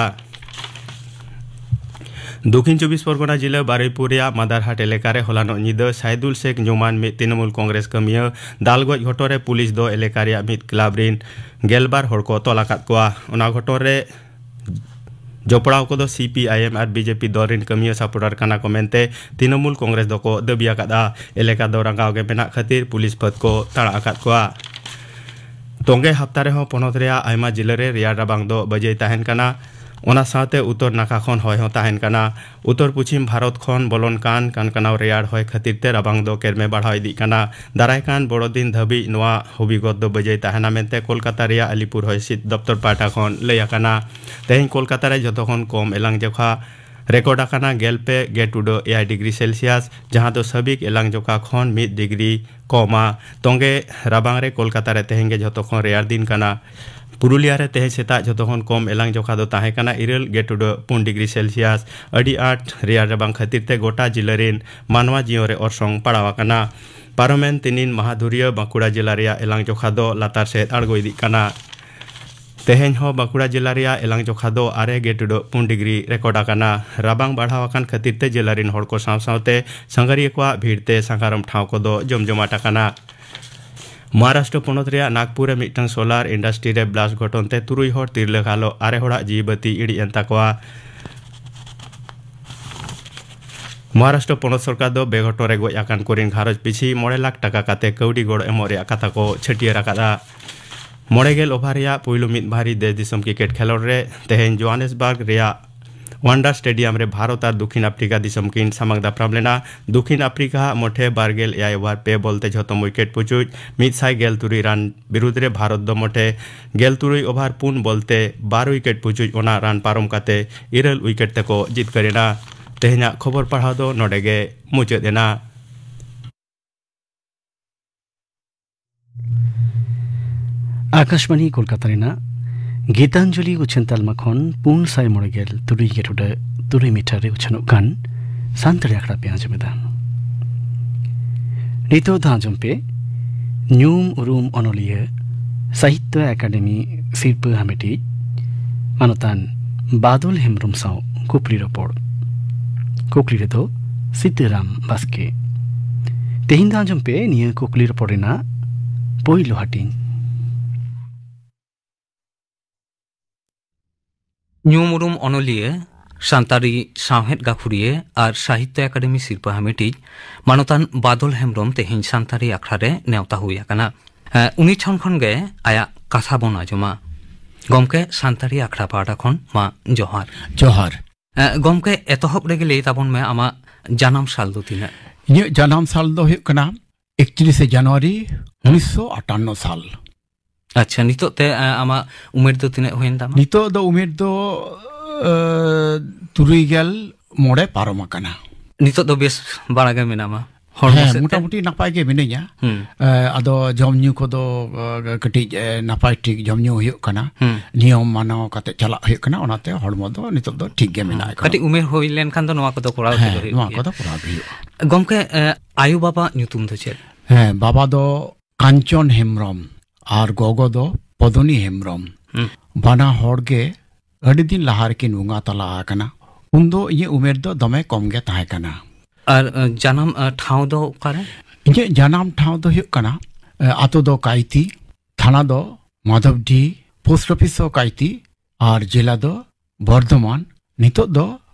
ᱫᱚᱠᱷᱤᱱ ᱪᱚᱵᱵᱤᱥ ᱯᱚᱨᱜᱚᱱᱟ ᱡᱤᱞᱟᱹ ᱵᱟᱨᱩᱭᱯᱩᱨ ᱨᱮᱭᱟᱜ ᱢᱟᱫᱟᱨᱦᱟᱴ ᱮᱞᱟᱠᱟ ᱨᱮ ᱦᱚᱞᱟᱱᱚᱜ ᱧᱤᱫᱟᱹ ᱥᱟᱭᱫᱩᱞ ᱥᱮᱠ ᱧᱩᱢᱟᱱ ᱢᱤᱫ ᱛᱨᱤᱱᱚᱢᱩᱞ ᱠᱚᱝᱜᱨᱮᱥ ᱠᱟᱹᱢᱤᱭᱟᱹ ᱫᱟᱞ ᱜᱚᱡ ᱜᱷᱚᱴᱚᱱ ᱨᱮ ᱯᱩᱞᱤᱥ ᱫᱚ ᱮᱞᱟᱠᱟ ᱨᱮᱭᱟᱜ ᱢᱤᱫ ᱠᱞᱟᱵᱽ ᱨᱤᱱ ᱜᱮᱞᱵᱟᱨ ᱦᱚᱲ ᱠᱚ ᱛᱚᱞ ᱟᱠᱟᱫ ᱠᱚᱣᱟ᱾ ᱚᱱᱟ ᱜᱷᱚᱴᱚᱱ ᱨᱮ ᱡᱚᱯᱲᱟᱣ ᱠᱚᱫᱚ C P I M R B J P ᱫᱚᱞ ᱨᱤᱱ ᱠᱟᱹᱢᱤᱭᱟᱹ ᱥᱟᱯᱚᱨᱴᱟᱨ ᱠᱟᱱᱟ ᱠᱚ ᱢᱮᱱᱛᱮ ᱛᱨᱤᱱᱚᱢᱩᱞ ᱠᱚᱝᱜᱨᱮᱥ ᱫᱚᱠᱚ ᱫᱟᱹᱵᱤ ᱟᱠᱟᱫᱼᱟ᱾ ᱮᱞᱟᱠᱟ ᱫᱚ ᱨᱟᱸᱜᱟᱣ ᱜᱮ ᱢᱮᱱᱟᱜ ᱠᱷᱟᱹᱛᱤᱨ ᱯᱩᱞᱤᱥ ᱯᱷᱟᱹᱫ ᱠᱚ ᱛᱟᱲᱟ ᱟᱠᱟᱫ ᱠᱚᱣᱟ᱾ ᱛᱚᱸᱜᱮ ᱦᱟᱯᱛᱟ ᱨᱮᱦᱚᱸ ᱯᱚᱱᱚᱛ ᱨᱮᱭᱟᱜ ᱟᱭᱢᱟ ᱡᱤᱞᱟᱹ ᱨᱮ ᱨᱮᱭᱟᱲ ᱨᱟᱵᱟᱝ ᱫᱚ ᱵᱟᱹᱡᱟᱹᱭ ᱛᱟᱦᱮᱱ ᱠᱟᱱᱟ᱾ ᱚᱱᱟ ᱥᱟᱶᱛᱮ ᱩᱛᱛᱚᱨ ᱱᱟᱠᱷᱟ ᱠᱷᱚᱱ ᱦᱚᱭ ᱦᱚᱸ ᱛᱟᱦᱮᱱ ᱠᱟᱱᱟ᱾ ᱩᱛᱛᱚᱨ ᱯᱚᱪᱷᱤᱢ ᱵᱷᱟᱨᱚᱛ ᱠᱷᱚᱱ ᱵᱚᱞᱚᱱ ᱠᱟᱱ ᱠᱟᱱᱠᱟᱱᱟᱣ ᱨᱮᱭᱟᱲ ᱦᱚᱭ ᱠᱷᱟᱹᱛᱤᱨ ᱛᱮ ᱨᱟᱵᱟᱝ ᱫᱚ ᱠᱮᱨᱢᱮ ᱵᱟᱲᱦᱟᱣ ᱤᱫᱤᱜ ᱠᱟᱱᱟ᱾ ᱫᱟᱨᱟᱭ ᱠᱟᱱ ᱵᱚᱲᱚ ᱫᱤᱱ ᱫᱷᱟᱹᱵᱤᱡ ᱱᱚᱣᱟ ᱦᱚᱵᱤᱜᱚᱛ ᱫᱚ ᱵᱟᱹᱡᱟᱹᱭ ᱛᱟᱦᱮᱱᱟ ᱢᱮᱱᱛᱮ ᱠᱳᱞᱠᱟᱛᱟ ᱨᱮᱭᱟᱜ ᱟᱞᱤᱯᱩᱨ ᱦᱚᱭ ᱦᱤᱸᱥᱤᱫ ᱫᱚᱯᱛᱚᱨ ᱯᱟᱦᱴᱟ ᱠᱷᱚᱱ ᱞᱟᱹᱭ ᱟᱠᱟᱱᱟ᱾ ᱛᱮᱦᱮᱧ ᱠᱳᱞᱠᱟᱛᱟ ᱨᱮ ᱡᱷᱚᱛᱚ ᱠᱷᱚᱱ ᱠᱚᱢ ᱮᱞᱟᱝ ᱡᱚᱠᱷᱟ ᱨᱮᱠᱚᱨᱰ ᱟᱠᱟᱱᱟ ᱜᱮᱞ ᱯᱮ ᱜᱮ ᱴᱩᱰᱟᱹᱜ ᱮᱭᱟᱭ ᱰᱤᱜᱽᱨᱤ ᱥᱮᱞᱥᱤᱭᱟᱥ, ᱡᱟᱦᱟᱸ ᱫᱚ ᱥᱟᱹᱵᱤᱠ ᱮᱞᱟᱝ ᱡᱚᱠᱷᱟ ᱠᱷᱚᱱ ᱢᱤᱫ ᱰᱤᱜᱽᱨᱤ ᱠᱚᱢᱟ᱾ ᱛᱚᱸᱜᱮ ᱨᱟᱵᱟᱝ ᱨᱮ ᱠᱳᱞᱠᱟᱛᱟ ᱨᱮ ᱛᱮᱦᱮᱧ ᱜᱮ ᱡᱷᱚᱛᱚ ᱠᱷᱚᱱ ᱨᱮᱭᱟᱲ ᱫᱤᱱ ᱠᱟᱱᱟ᱾ ᱯᱩᱨᱩᱞᱤᱭᱟ ᱨᱮ ᱛᱮᱦᱮᱧ ᱥᱮᱛᱟᱜ ᱡᱷᱚᱛᱚ ᱠᱷᱚᱱ ᱠᱚᱢ ᱮᱞᱟᱝ ᱡᱚᱠᱷᱟ ᱫᱚ ᱛᱟᱦᱮᱸ ᱠᱟᱱᱟ ᱤᱨᱟᱹᱞ ᱜᱮ ᱴᱩᱰᱟᱹᱜ ᱯᱩᱱ ᱰᱤᱜᱽᱨᱤ ᱥᱮᱞᱥᱤᱭᱟᱥ᱾ ᱟᱹᱰᱤ ᱟᱸᱴ ᱨᱮᱭᱟᱲ ᱨᱟᱵᱟᱝ ᱠᱷᱟᱹᱛᱤᱨ ᱛᱮ ᱜᱚᱴᱟ ᱡᱤᱞᱟᱹ ᱨᱮᱱ ᱢᱟᱱᱣᱟ ᱡᱤᱭᱚᱱ ᱨᱮ ᱚᱨᱥᱚᱝ ᱯᱟᱲᱟᱣ ᱟᱠᱟᱱᱟ᱾ ᱯᱟᱨᱚᱢᱮᱱ ᱛᱤᱱᱤᱱ ᱢᱟᱦᱟ ᱫᱷᱩᱨᱤᱭᱟᱹ ᱵᱟᱸᱠᱩᱲᱟ ᱡᱮᱞᱟ ᱨᱮᱭᱟᱜ ᱮᱞᱟᱝ ᱡᱚᱠᱷᱟ ᱫᱚ ᱞᱟᱛᱟᱨ ᱥᱮᱫ ᱟᱬᱜᱚ ᱤᱫᱤᱜ ᱠᱟᱱᱟ᱾ ᱛᱮᱦᱮᱧ ᱦᱚᱸ ᱵᱟᱸᱠᱩᱲᱟ ᱡᱮᱞᱟ ᱨᱮᱭᱟᱜ ᱮᱞᱟᱝ ᱡᱚᱠᱷᱟ ᱫᱚ ᱟᱨᱮ ᱜᱮ ᱴᱩᱰᱟᱹᱜ ᱯᱩᱱ ᱰᱤᱜᱽᱨᱤ ᱨᱮᱠᱚᱨᱰ ᱟᱠᱟᱱᱟ᱾ ᱨᱟᱵᱟᱝ ᱵᱟᱲᱦᱟᱣ ᱟᱠᱟᱱ ᱠᱷᱟᱹᱛᱤᱨ ᱛᱮ ᱡᱮᱞᱟ ᱨᱮᱱ ᱦᱚᱲ ᱠᱚ ᱥᱟᱶ ᱥᱟᱶᱛᱮ ᱥᱟᱸᱜᱷᱟᱨᱤᱭᱟᱹ ᱠᱚᱣᱟᱜ ᱵᱷᱤᱲ ᱛᱮ ᱥᱟᱸᱜᱷᱟᱨᱚᱢ ᱴᱷᱟᱶ ᱠᱚᱫᱚ ᱡᱚᱢᱡᱚᱢᱟᱴ ᱟᱠᱟᱱᱟ᱾ ᱢᱚᱦᱟᱨᱟᱥᱴᱨᱚ ᱯᱚᱱᱚᱛ ᱨᱮᱭᱟᱜ ᱱᱟᱜᱽᱯᱩᱨ ᱨᱮ ᱢᱤᱫᱴᱟᱝ ᱥᱳᱞᱟᱨ ᱤᱱᱰᱟᱥᱴᱨᱤ ᱨᱮ ᱵᱞᱟᱥᱴ ᱜᱷᱚᱴᱚᱱ ᱛᱮ ᱛᱩᱨᱩᱭ ᱦᱚᱲ ᱛᱤᱨᱞᱟᱹ ᱜᱷᱟᱞᱚ ᱟᱨᱮ ᱦᱚᱲᱟᱜ ᱡᱤᱣᱤ ᱵᱟᱹᱛᱤ ᱤᱬᱤᱡ ᱮᱱ ᱛᱟᱠᱚᱣᱟ᱾ ᱢᱚᱦᱟᱨᱟᱥᱴᱨᱚ ᱯᱚᱱᱚᱛ ᱥᱚᱨᱠᱟᱨ ᱫᱚ ᱵᱮᱜᱷᱚᱴᱚᱱ ᱨᱮ ᱜᱚᱡ ᱟᱠᱟᱱ ᱠᱚᱨᱮᱱ ᱜᱷᱟᱨᱚᱸᱡᱽ ᱯᱤᱪᱷᱤ ᱢᱚᱬᱮ ᱞᱟᱠᱷ ᱴᱟᱠᱟ ᱠᱟᱛᱮ ᱠᱟᱹᱣᱰᱤ ᱜᱚᱲᱚ ᱮᱢᱚᱜ ᱨᱮᱭᱟᱜ ᱠᱟᱛᱷᱟ ᱠᱚ ᱪᱷᱟᱹᱴᱭᱟᱹᱨ ᱟᱠᱟᱫᱼᱟ᱾ ᱢᱚᱬᱮ ᱜᱮᱞ ᱳᱵᱷᱟᱨ ᱨᱮᱭᱟᱜ ᱯᱩᱭᱞᱩ ᱢᱤᱫ ᱵᱷᱟᱨᱤ ᱫᱮᱥ ᱫᱤᱥᱚᱢ ᱠᱨᱤᱠᱮᱴ ᱠᱷᱮᱞᱚᱸᱰ ᱨᱮ ᱛᱮᱦᱮᱧ ᱡᱳᱦᱟᱱᱮᱥᱵᱟᱨᱜᱽ ᱨᱮᱭᱟᱜ ᱣᱟᱱᱰᱟᱨ ᱥᱴᱮᱰᱤᱭᱟᱢ ᱨᱮ ᱵᱷᱟᱨᱚᱛ ᱟᱨ ᱫᱚᱠᱷᱤᱱ ᱟᱯᱷᱨᱤᱠᱟ ᱫᱤᱥᱚᱢ ᱠᱤᱱ ᱥᱟᱢᱟᱝ ᱫᱟᱯᱨᱟᱢ ᱞᱮᱱᱟ᱾ ᱫᱚᱠᱷᱤᱱ ᱟᱯᱷᱨᱤᱠᱟ ᱟᱜ ᱢᱚᱴᱷᱮ ᱵᱟᱨ ᱜᱮᱞ ᱮᱭᱟᱭ ᱳᱵᱷᱟᱨ ᱯᱮ ᱵᱚᱞ ᱛᱮ ᱡᱷᱚᱛᱚᱢ ᱩᱭᱠᱮᱴ ᱯᱩᱪᱩᱡ ᱢᱤᱫ ᱥᱟᱭ ᱜᱮᱞ ᱛᱩᱨᱩᱭ ᱨᱟᱱ ᱵᱤᱨᱩᱫᱽ ᱨᱮ ᱵᱷᱟᱨᱚᱛ ᱫᱚ ᱢᱚᱴᱷᱮ ᱜᱮᱞ ᱛᱩᱨᱩᱭ ᱳᱵᱷᱟᱨ ᱯᱩᱱ ᱵᱚᱞ ᱛᱮ ᱵᱟᱨ ᱩᱭᱠᱮᱴ ᱯᱩᱪᱩᱡ ᱚᱱᱟ ᱨᱟᱱ ᱯᱟᱨᱚᱢ ᱠᱟᱛᱮ ᱤᱨᱟᱹᱞ ᱩᱭᱠᱮᱴ ᱛᱮᱠᱚ ᱡᱤᱛᱠᱟᱹᱨ ᱮᱱᱟ᱾ ᱛᱮᱦᱮᱧᱟᱜ ᱠᱷᱚᱵᱚᱨ ᱯᱟᱲᱦᱟᱣ ᱫᱚ ᱱᱚᱰᱮ ᱜᱮ ᱢᱩᱪᱟᱹᱫ ᱮᱱᱟ᱾ ᱟᱠᱟᱥᱵᱟᱬᱤ ᱠᱳᱞᱠᱟᱛᱟ ᱨᱮᱱᱟᱜ ᱜᱤᱛᱟᱧᱡᱚᱞᱤ ᱩᱪᱷᱟᱹᱱ ᱛᱟᱞᱢᱟ ᱠᱷᱚᱱ ᱯᱩᱱ ᱥᱟᱭ ᱢᱚᱬᱮ ᱜᱮᱞ ᱛᱩᱨᱩᱭ ᱜᱮ ᱴᱩᱰᱟᱹᱜ ᱛᱩᱨᱩᱭ ᱢᱤᱴᱟᱨ ᱨᱮ ᱩᱪᱷᱟᱹᱱᱚᱜ ᱠᱟᱱ ᱥᱟᱱᱛᱟᱲᱤ ᱟᱠᱷᱲᱟ ᱯᱮ ᱟᱸᱡᱚᱢ ᱮᱫᱟ᱾ ᱱᱤᱛᱚᱜ ᱫᱚ ᱟᱸᱡᱚᱢ ᱯᱮ ᱧᱩᱢ ᱩᱨᱩᱢ ᱚᱱᱚᱞᱤᱭᱟᱹ, ᱥᱟᱦᱤᱛᱭᱚ ᱮᱠᱟᱰᱮᱢᱤ ᱥᱤᱨᱯᱟᱹ ᱦᱟᱢᱮᱴᱤᱡ ᱢᱟᱱᱚᱛᱟᱱ ᱵᱟᱫᱚᱞ ᱦᱮᱢᱵᱽᱨᱚᱢ ᱥᱟᱶ ᱠᱩᱠᱞᱤ ᱨᱚᱯᱚᱲ᱾ ᱠᱩᱠᱞᱤ ᱨᱮᱫᱚ ᱥᱤᱛᱟᱹᱨᱟᱢ ᱵᱟᱥᱠᱮ᱾ ᱛᱮᱦᱮᱧ ᱫᱚ ᱟᱸᱡᱚᱢ ᱯᱮ ᱱᱤᱭᱟᱹ ᱠᱩᱠᱞᱤ ᱨᱚᱯᱚᱲ ᱨᱮᱱᱟᱜ ᱯᱳᱭᱞᱳ ᱦᱟᱹᱴᱤᱧ᱾ ᱧᱩᱢ ᱩᱨᱩᱢ ᱚᱱᱚᱞᱤᱭᱟᱹ, ᱥᱟᱱᱛᱟᱲᱤ ᱥᱟᱶᱦᱮᱫ ᱜᱟᱹᱠᱷᱩᱲᱤᱭᱟᱹ ᱟᱨ ᱥᱟᱦᱤᱛᱭᱚ ᱮᱠᱟᱰᱮᱢᱤ ᱥᱤᱨᱯᱟᱹ ᱦᱟᱢᱮᱴᱤᱡ ᱢᱟᱱᱚᱛᱟᱱ ᱵᱟᱫᱚᱞ ᱦᱮᱢᱵᱽᱨᱚᱢ ᱛᱮᱦᱮᱧ ᱥᱟᱱᱛᱟᱲᱤ ᱟᱠᱷᱲᱟ ᱨᱮ ᱱᱮᱣᱛᱟ ᱦᱩᱭ ᱟᱠᱟᱱᱟ᱾ ᱮ, ᱩᱱᱤ ᱴᱷᱮᱱ ᱠᱷᱚᱱ ᱜᱮ ᱟᱭᱟᱜ ᱠᱟᱛᱷᱟ ᱵᱚᱱ ᱟᱸᱡᱚᱢᱟ᱾ ᱜᱚᱢᱠᱮ, ᱥᱟᱱᱛᱟᱲᱤ ᱟᱠᱷᱲᱟ ᱯᱟᱦᱴᱟ ᱠᱷᱚᱱ ᱢᱟ ᱡᱚᱦᱟᱨ᱾ ᱡᱚᱦᱟᱨ᱾ ᱮ, ᱜᱚᱢᱠᱮ, ᱮᱛᱚᱦᱚᱵ ᱨᱮᱜᱮ ᱞᱟᱹᱭ ᱛᱟᱵᱚᱱ ᱢᱮ ᱟᱢᱟᱜ ᱡᱟᱱᱟᱢ ᱥᱟᱞ ᱫᱚ ᱛᱤᱱᱟᱹᱜ? ᱤᱧᱟᱹᱜ ᱡᱟᱱᱟᱢ ᱥᱟᱞ ᱫᱚ ᱦᱩᱭᱩᱜ ᱠᱟᱱᱟ ᱮᱠᱛᱨᱤᱥᱮ ᱡᱟᱱᱩᱣᱟᱨᱤ ᱩᱱᱤᱥᱥᱚ ᱟᱴᱟᱱᱱᱚ ᱥᱟᱞ᱾ ᱟᱪᱪᱷᱟ, ᱱᱤᱛᱚᱜ ᱛᱮ, ᱮ, ᱟᱢᱟᱜ ᱩᱢᱮᱨ ᱫᱚ ᱛᱤᱱᱟᱹᱜ ᱦᱩᱭᱮᱱ ᱛᱟᱢᱟ? ᱱᱤᱛᱚᱜ ᱫᱚ ᱩᱢᱮᱨ ᱫᱚ, ᱮ, ᱛᱩᱨᱩᱭ ᱜᱮᱞ ᱢᱚᱬᱮ ᱯᱟᱨᱚᱢ ᱟᱠᱟᱱᱟ᱾ ᱱᱤᱛᱚᱜ ᱫᱚ ᱵᱮᱥ ᱵᱟᱲᱟ ᱜᱮ ᱢᱮᱱᱟᱢᱟ? ᱦᱚᱲᱢᱚ ᱦᱮᱸ, ᱥᱮᱫ ᱛᱮ? ᱢᱚᱴᱟᱢᱩᱴᱤ ᱱᱟᱯᱟᱭ ᱜᱮ ᱢᱤᱱᱟᱹᱧᱟ᱾ ᱦᱩᱸ᱾ ᱮ, ᱟᱫᱚ ᱡᱚᱢ ᱧᱩ ᱠᱚᱫᱚ, ᱮ, ᱠᱟᱹᱴᱤᱡ, ᱮ, ᱱᱟᱯᱟᱭ ᱴᱷᱤᱠ ᱡᱚᱢ ᱧᱩ ᱦᱩᱭᱩᱜ ᱠᱟᱱᱟ᱾ ᱦᱩᱸ᱾ ᱱᱤᱭᱚᱢ ᱢᱟᱱᱟᱣ ᱠᱟᱛᱮ ᱪᱟᱞᱟᱜ ᱦᱩᱭᱩᱜ ᱠᱟᱱᱟ, ᱚᱱᱟᱛᱮ ᱦᱚᱲᱢᱚ ᱫᱚ ᱱᱤᱛᱚᱜ ᱫᱚ ᱴᱷᱤᱠ ᱜᱮ ᱢᱮᱱᱟᱜ ᱟᱠᱟᱫᱟ᱾ ᱠᱟᱹᱴᱤᱡ ᱩᱢᱮᱨ ᱦᱩᱭ ᱞᱮᱱᱠᱷᱟᱱ ᱫᱚ ᱱᱚᱣᱟ ᱠᱚᱫᱚ ᱠᱚᱨᱟᱣ ᱦᱮᱸ, ᱜᱮ ᱦᱩᱭᱩᱜ ᱱᱚᱣᱟ ᱜᱮᱭᱟ᱾ ᱠᱚᱫᱚ ᱠᱚᱨᱟᱣ ᱜᱮ ᱦᱩᱭᱩᱜᱼᱟ᱾ ᱜᱚᱢᱠᱮ, ᱮ, ᱟᱭᱳ ᱵᱟᱵᱟ ᱧᱩᱛᱩᱢ ᱫᱚ ᱪᱮᱫ? ᱦᱮᱸ, ᱵᱟᱵᱟ ᱫᱚ ᱠᱟᱧᱪᱚᱱ ᱦᱮᱢᱵᱽᱨᱚᱢ ᱟᱨ ᱜᱚᱜᱚ ᱫᱚ ᱯᱚᱫᱚᱱᱤ ᱦᱮᱢᱵᱽᱨᱚᱢ᱾ ᱦᱩᱸ᱾ ᱵᱟᱱᱟ ᱦᱚᱲ ᱜᱮ ᱟᱹᱰᱤ ᱫᱤᱱ ᱞᱟᱦᱟ ᱨᱮᱠᱤᱱ ᱵᱚᱸᱜᱟ ᱛᱟᱞᱟ ᱟᱠᱟᱱᱟ᱾ ᱩᱱᱫᱚ ᱤᱧᱟᱹᱜ ᱩᱢᱮᱨ ᱫᱚ ᱫᱚᱢᱮ ᱠᱚᱢ ᱜᱮ ᱛᱟᱦᱮᱸ ᱠᱟᱱᱟ᱾ ᱟᱨ, ᱮ, ᱡᱟᱱᱟᱢ, ᱮ, ᱴᱷᱟᱶ ᱫᱚ ᱚᱠᱟᱨᱮ? ᱤᱧᱟᱹᱜ ᱡᱟᱱᱟᱢ ᱴᱷᱟᱶ ᱫᱚ ᱦᱩᱭᱩᱜ ᱠᱟᱱᱟ, ᱮ, ᱟᱛᱳ ᱫᱚ ᱠᱟᱭᱛᱤ, ᱛᱷᱟᱱᱟ ᱫᱚ ᱢᱟᱫᱷᱚᱵᱰᱤ, ᱯᱳᱥᱴ ᱚᱯᱷᱤᱥ ᱦᱚᱸ ᱠᱟᱭᱛᱤ, ᱟᱨ ᱡᱮᱞᱟ ᱫᱚ ᱵᱚᱨᱫᱷᱚᱢᱟᱱ, ᱱᱤᱛᱚᱜ ᱫᱚ